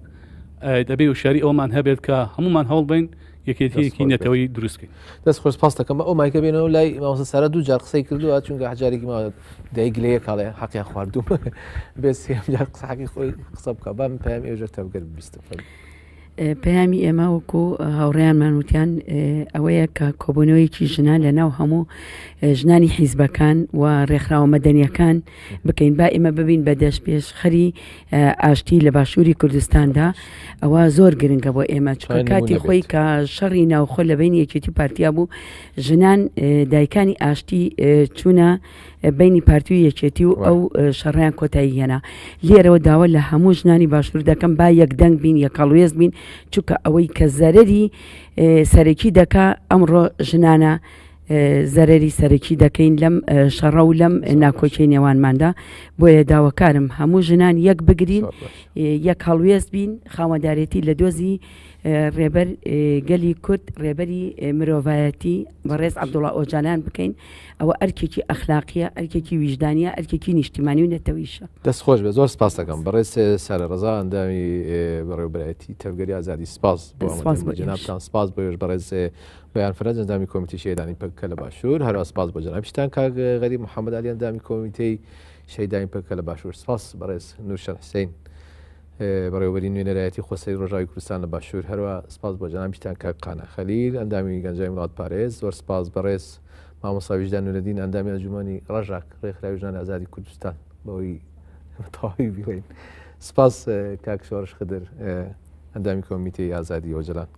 دەبێ وشاری ئەومان هەبێت کە هەمومان هەوڵ بین یەکێتیەکی نەتەوەی دروستکەین. دەست خۆش سپاس دەکەم ئەو مایکە بێنەوە لای مامۆستا سارا دوو جار قسەی کردووە چونکە حجارێکی ما دای گلەیە کاڵێ حەقیان خواردووم بێ سێم جار قسە حەقی خۆی قسە بکە با من پەیامی ئێوەش تەڤگەر ببیستم. پەیامی ئێمە وەکو هاوڕێیانمان وتیان ئەوەیە کە کۆبوونەوەیەکی ژنان لە ناو هەموو ژنانی حیزبەکان و ڕێکخراوە مەدەنیەکان بکەین با ئێمە ببین بە دەست پێشخەری ئاشتی لە باشووری کوردستاندا ئەوە زۆر گرنگە بۆ ئێمە چونکە کاتی خۆی کە شەڕی ناوخۆ لە بینی یەکێتی پارتیا بوو ژنان دایکانی ئاشتی چوونە بینی پارتی و یەکێتی و ئەو شەڕیان کۆتایی هێنا لێرەوە داوا لە هەموو ژنانی باشوور دەکەم با یەک دەنگ بین یەکەڵوێست بین چونکە ئەوەی کە زەرەری سەرەکی دەکا ئەمڕۆ ژنانە زەرەری سەرەکی دەکەین لەم شەڕە و لەم ناکۆکی نێوانماندا بۆیە داواکارم هەموو ژنان یەک بگرین یەک هەڵوێست بین خاوەندارێتی لە دۆزی ڕێبەر گەلی کورد ڕێبەری مرۆڤایەتی بەڕێز عەبدوڵا ئۆجالان بکەین ئەوە ئەرکێکی ئەخلاقیە ئەرکێکی ویژدانیە ئەرکێکی نیشتیمانی و نەتەویشە. دەست خۆش بێت زۆر سپاس دەکەم بەڕێز سارە ڕەزا ئەندامی بەڕێوەبەرایەتی تەڤگەری ئازادی سپاس بۆ ئامادەبوونی جەنابتان سپاس بۆ ئێوەش بەڕێز بەیان فەرەج ئەندامی کۆمیتەی شەهیدانی پەکەکە لە باشوور هەروەها سپاس بۆ جەنابیشتان کاک غەریب محەممەد عەلی ئەندامی کۆمیتەی شەهیدانی پەکەکە لە باشوور سپاس بەڕێز نورشەن حسین بەڕێوەبەری نوێنەرایەتی خۆسەری ڕۆژاوی کوردستان لە باشوور هەروە سپاس بۆ جەنابیشتان کاک قانع خەلیل ئەندامی گەنجانی وڵاتپارێز زۆر سپاس بەڕێز مامۆستا ویژدان نورەدین ئەندامی ئەنجومەنی ڕەژاک ڕێکخراوی ژنانی ئازادی کوردستان بەوەی تەواوی بیڵێین سپاس کاک شۆڕش خدر ئەندامی کۆمیتەی ئازادی ئۆجەلان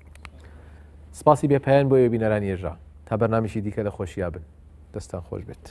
سپاسی بێپایان بۆ ئێوە بینەرانی هێژا تا بەرنامەیەکی دیکە لە خۆشیا بن دەستان خۆش بێت.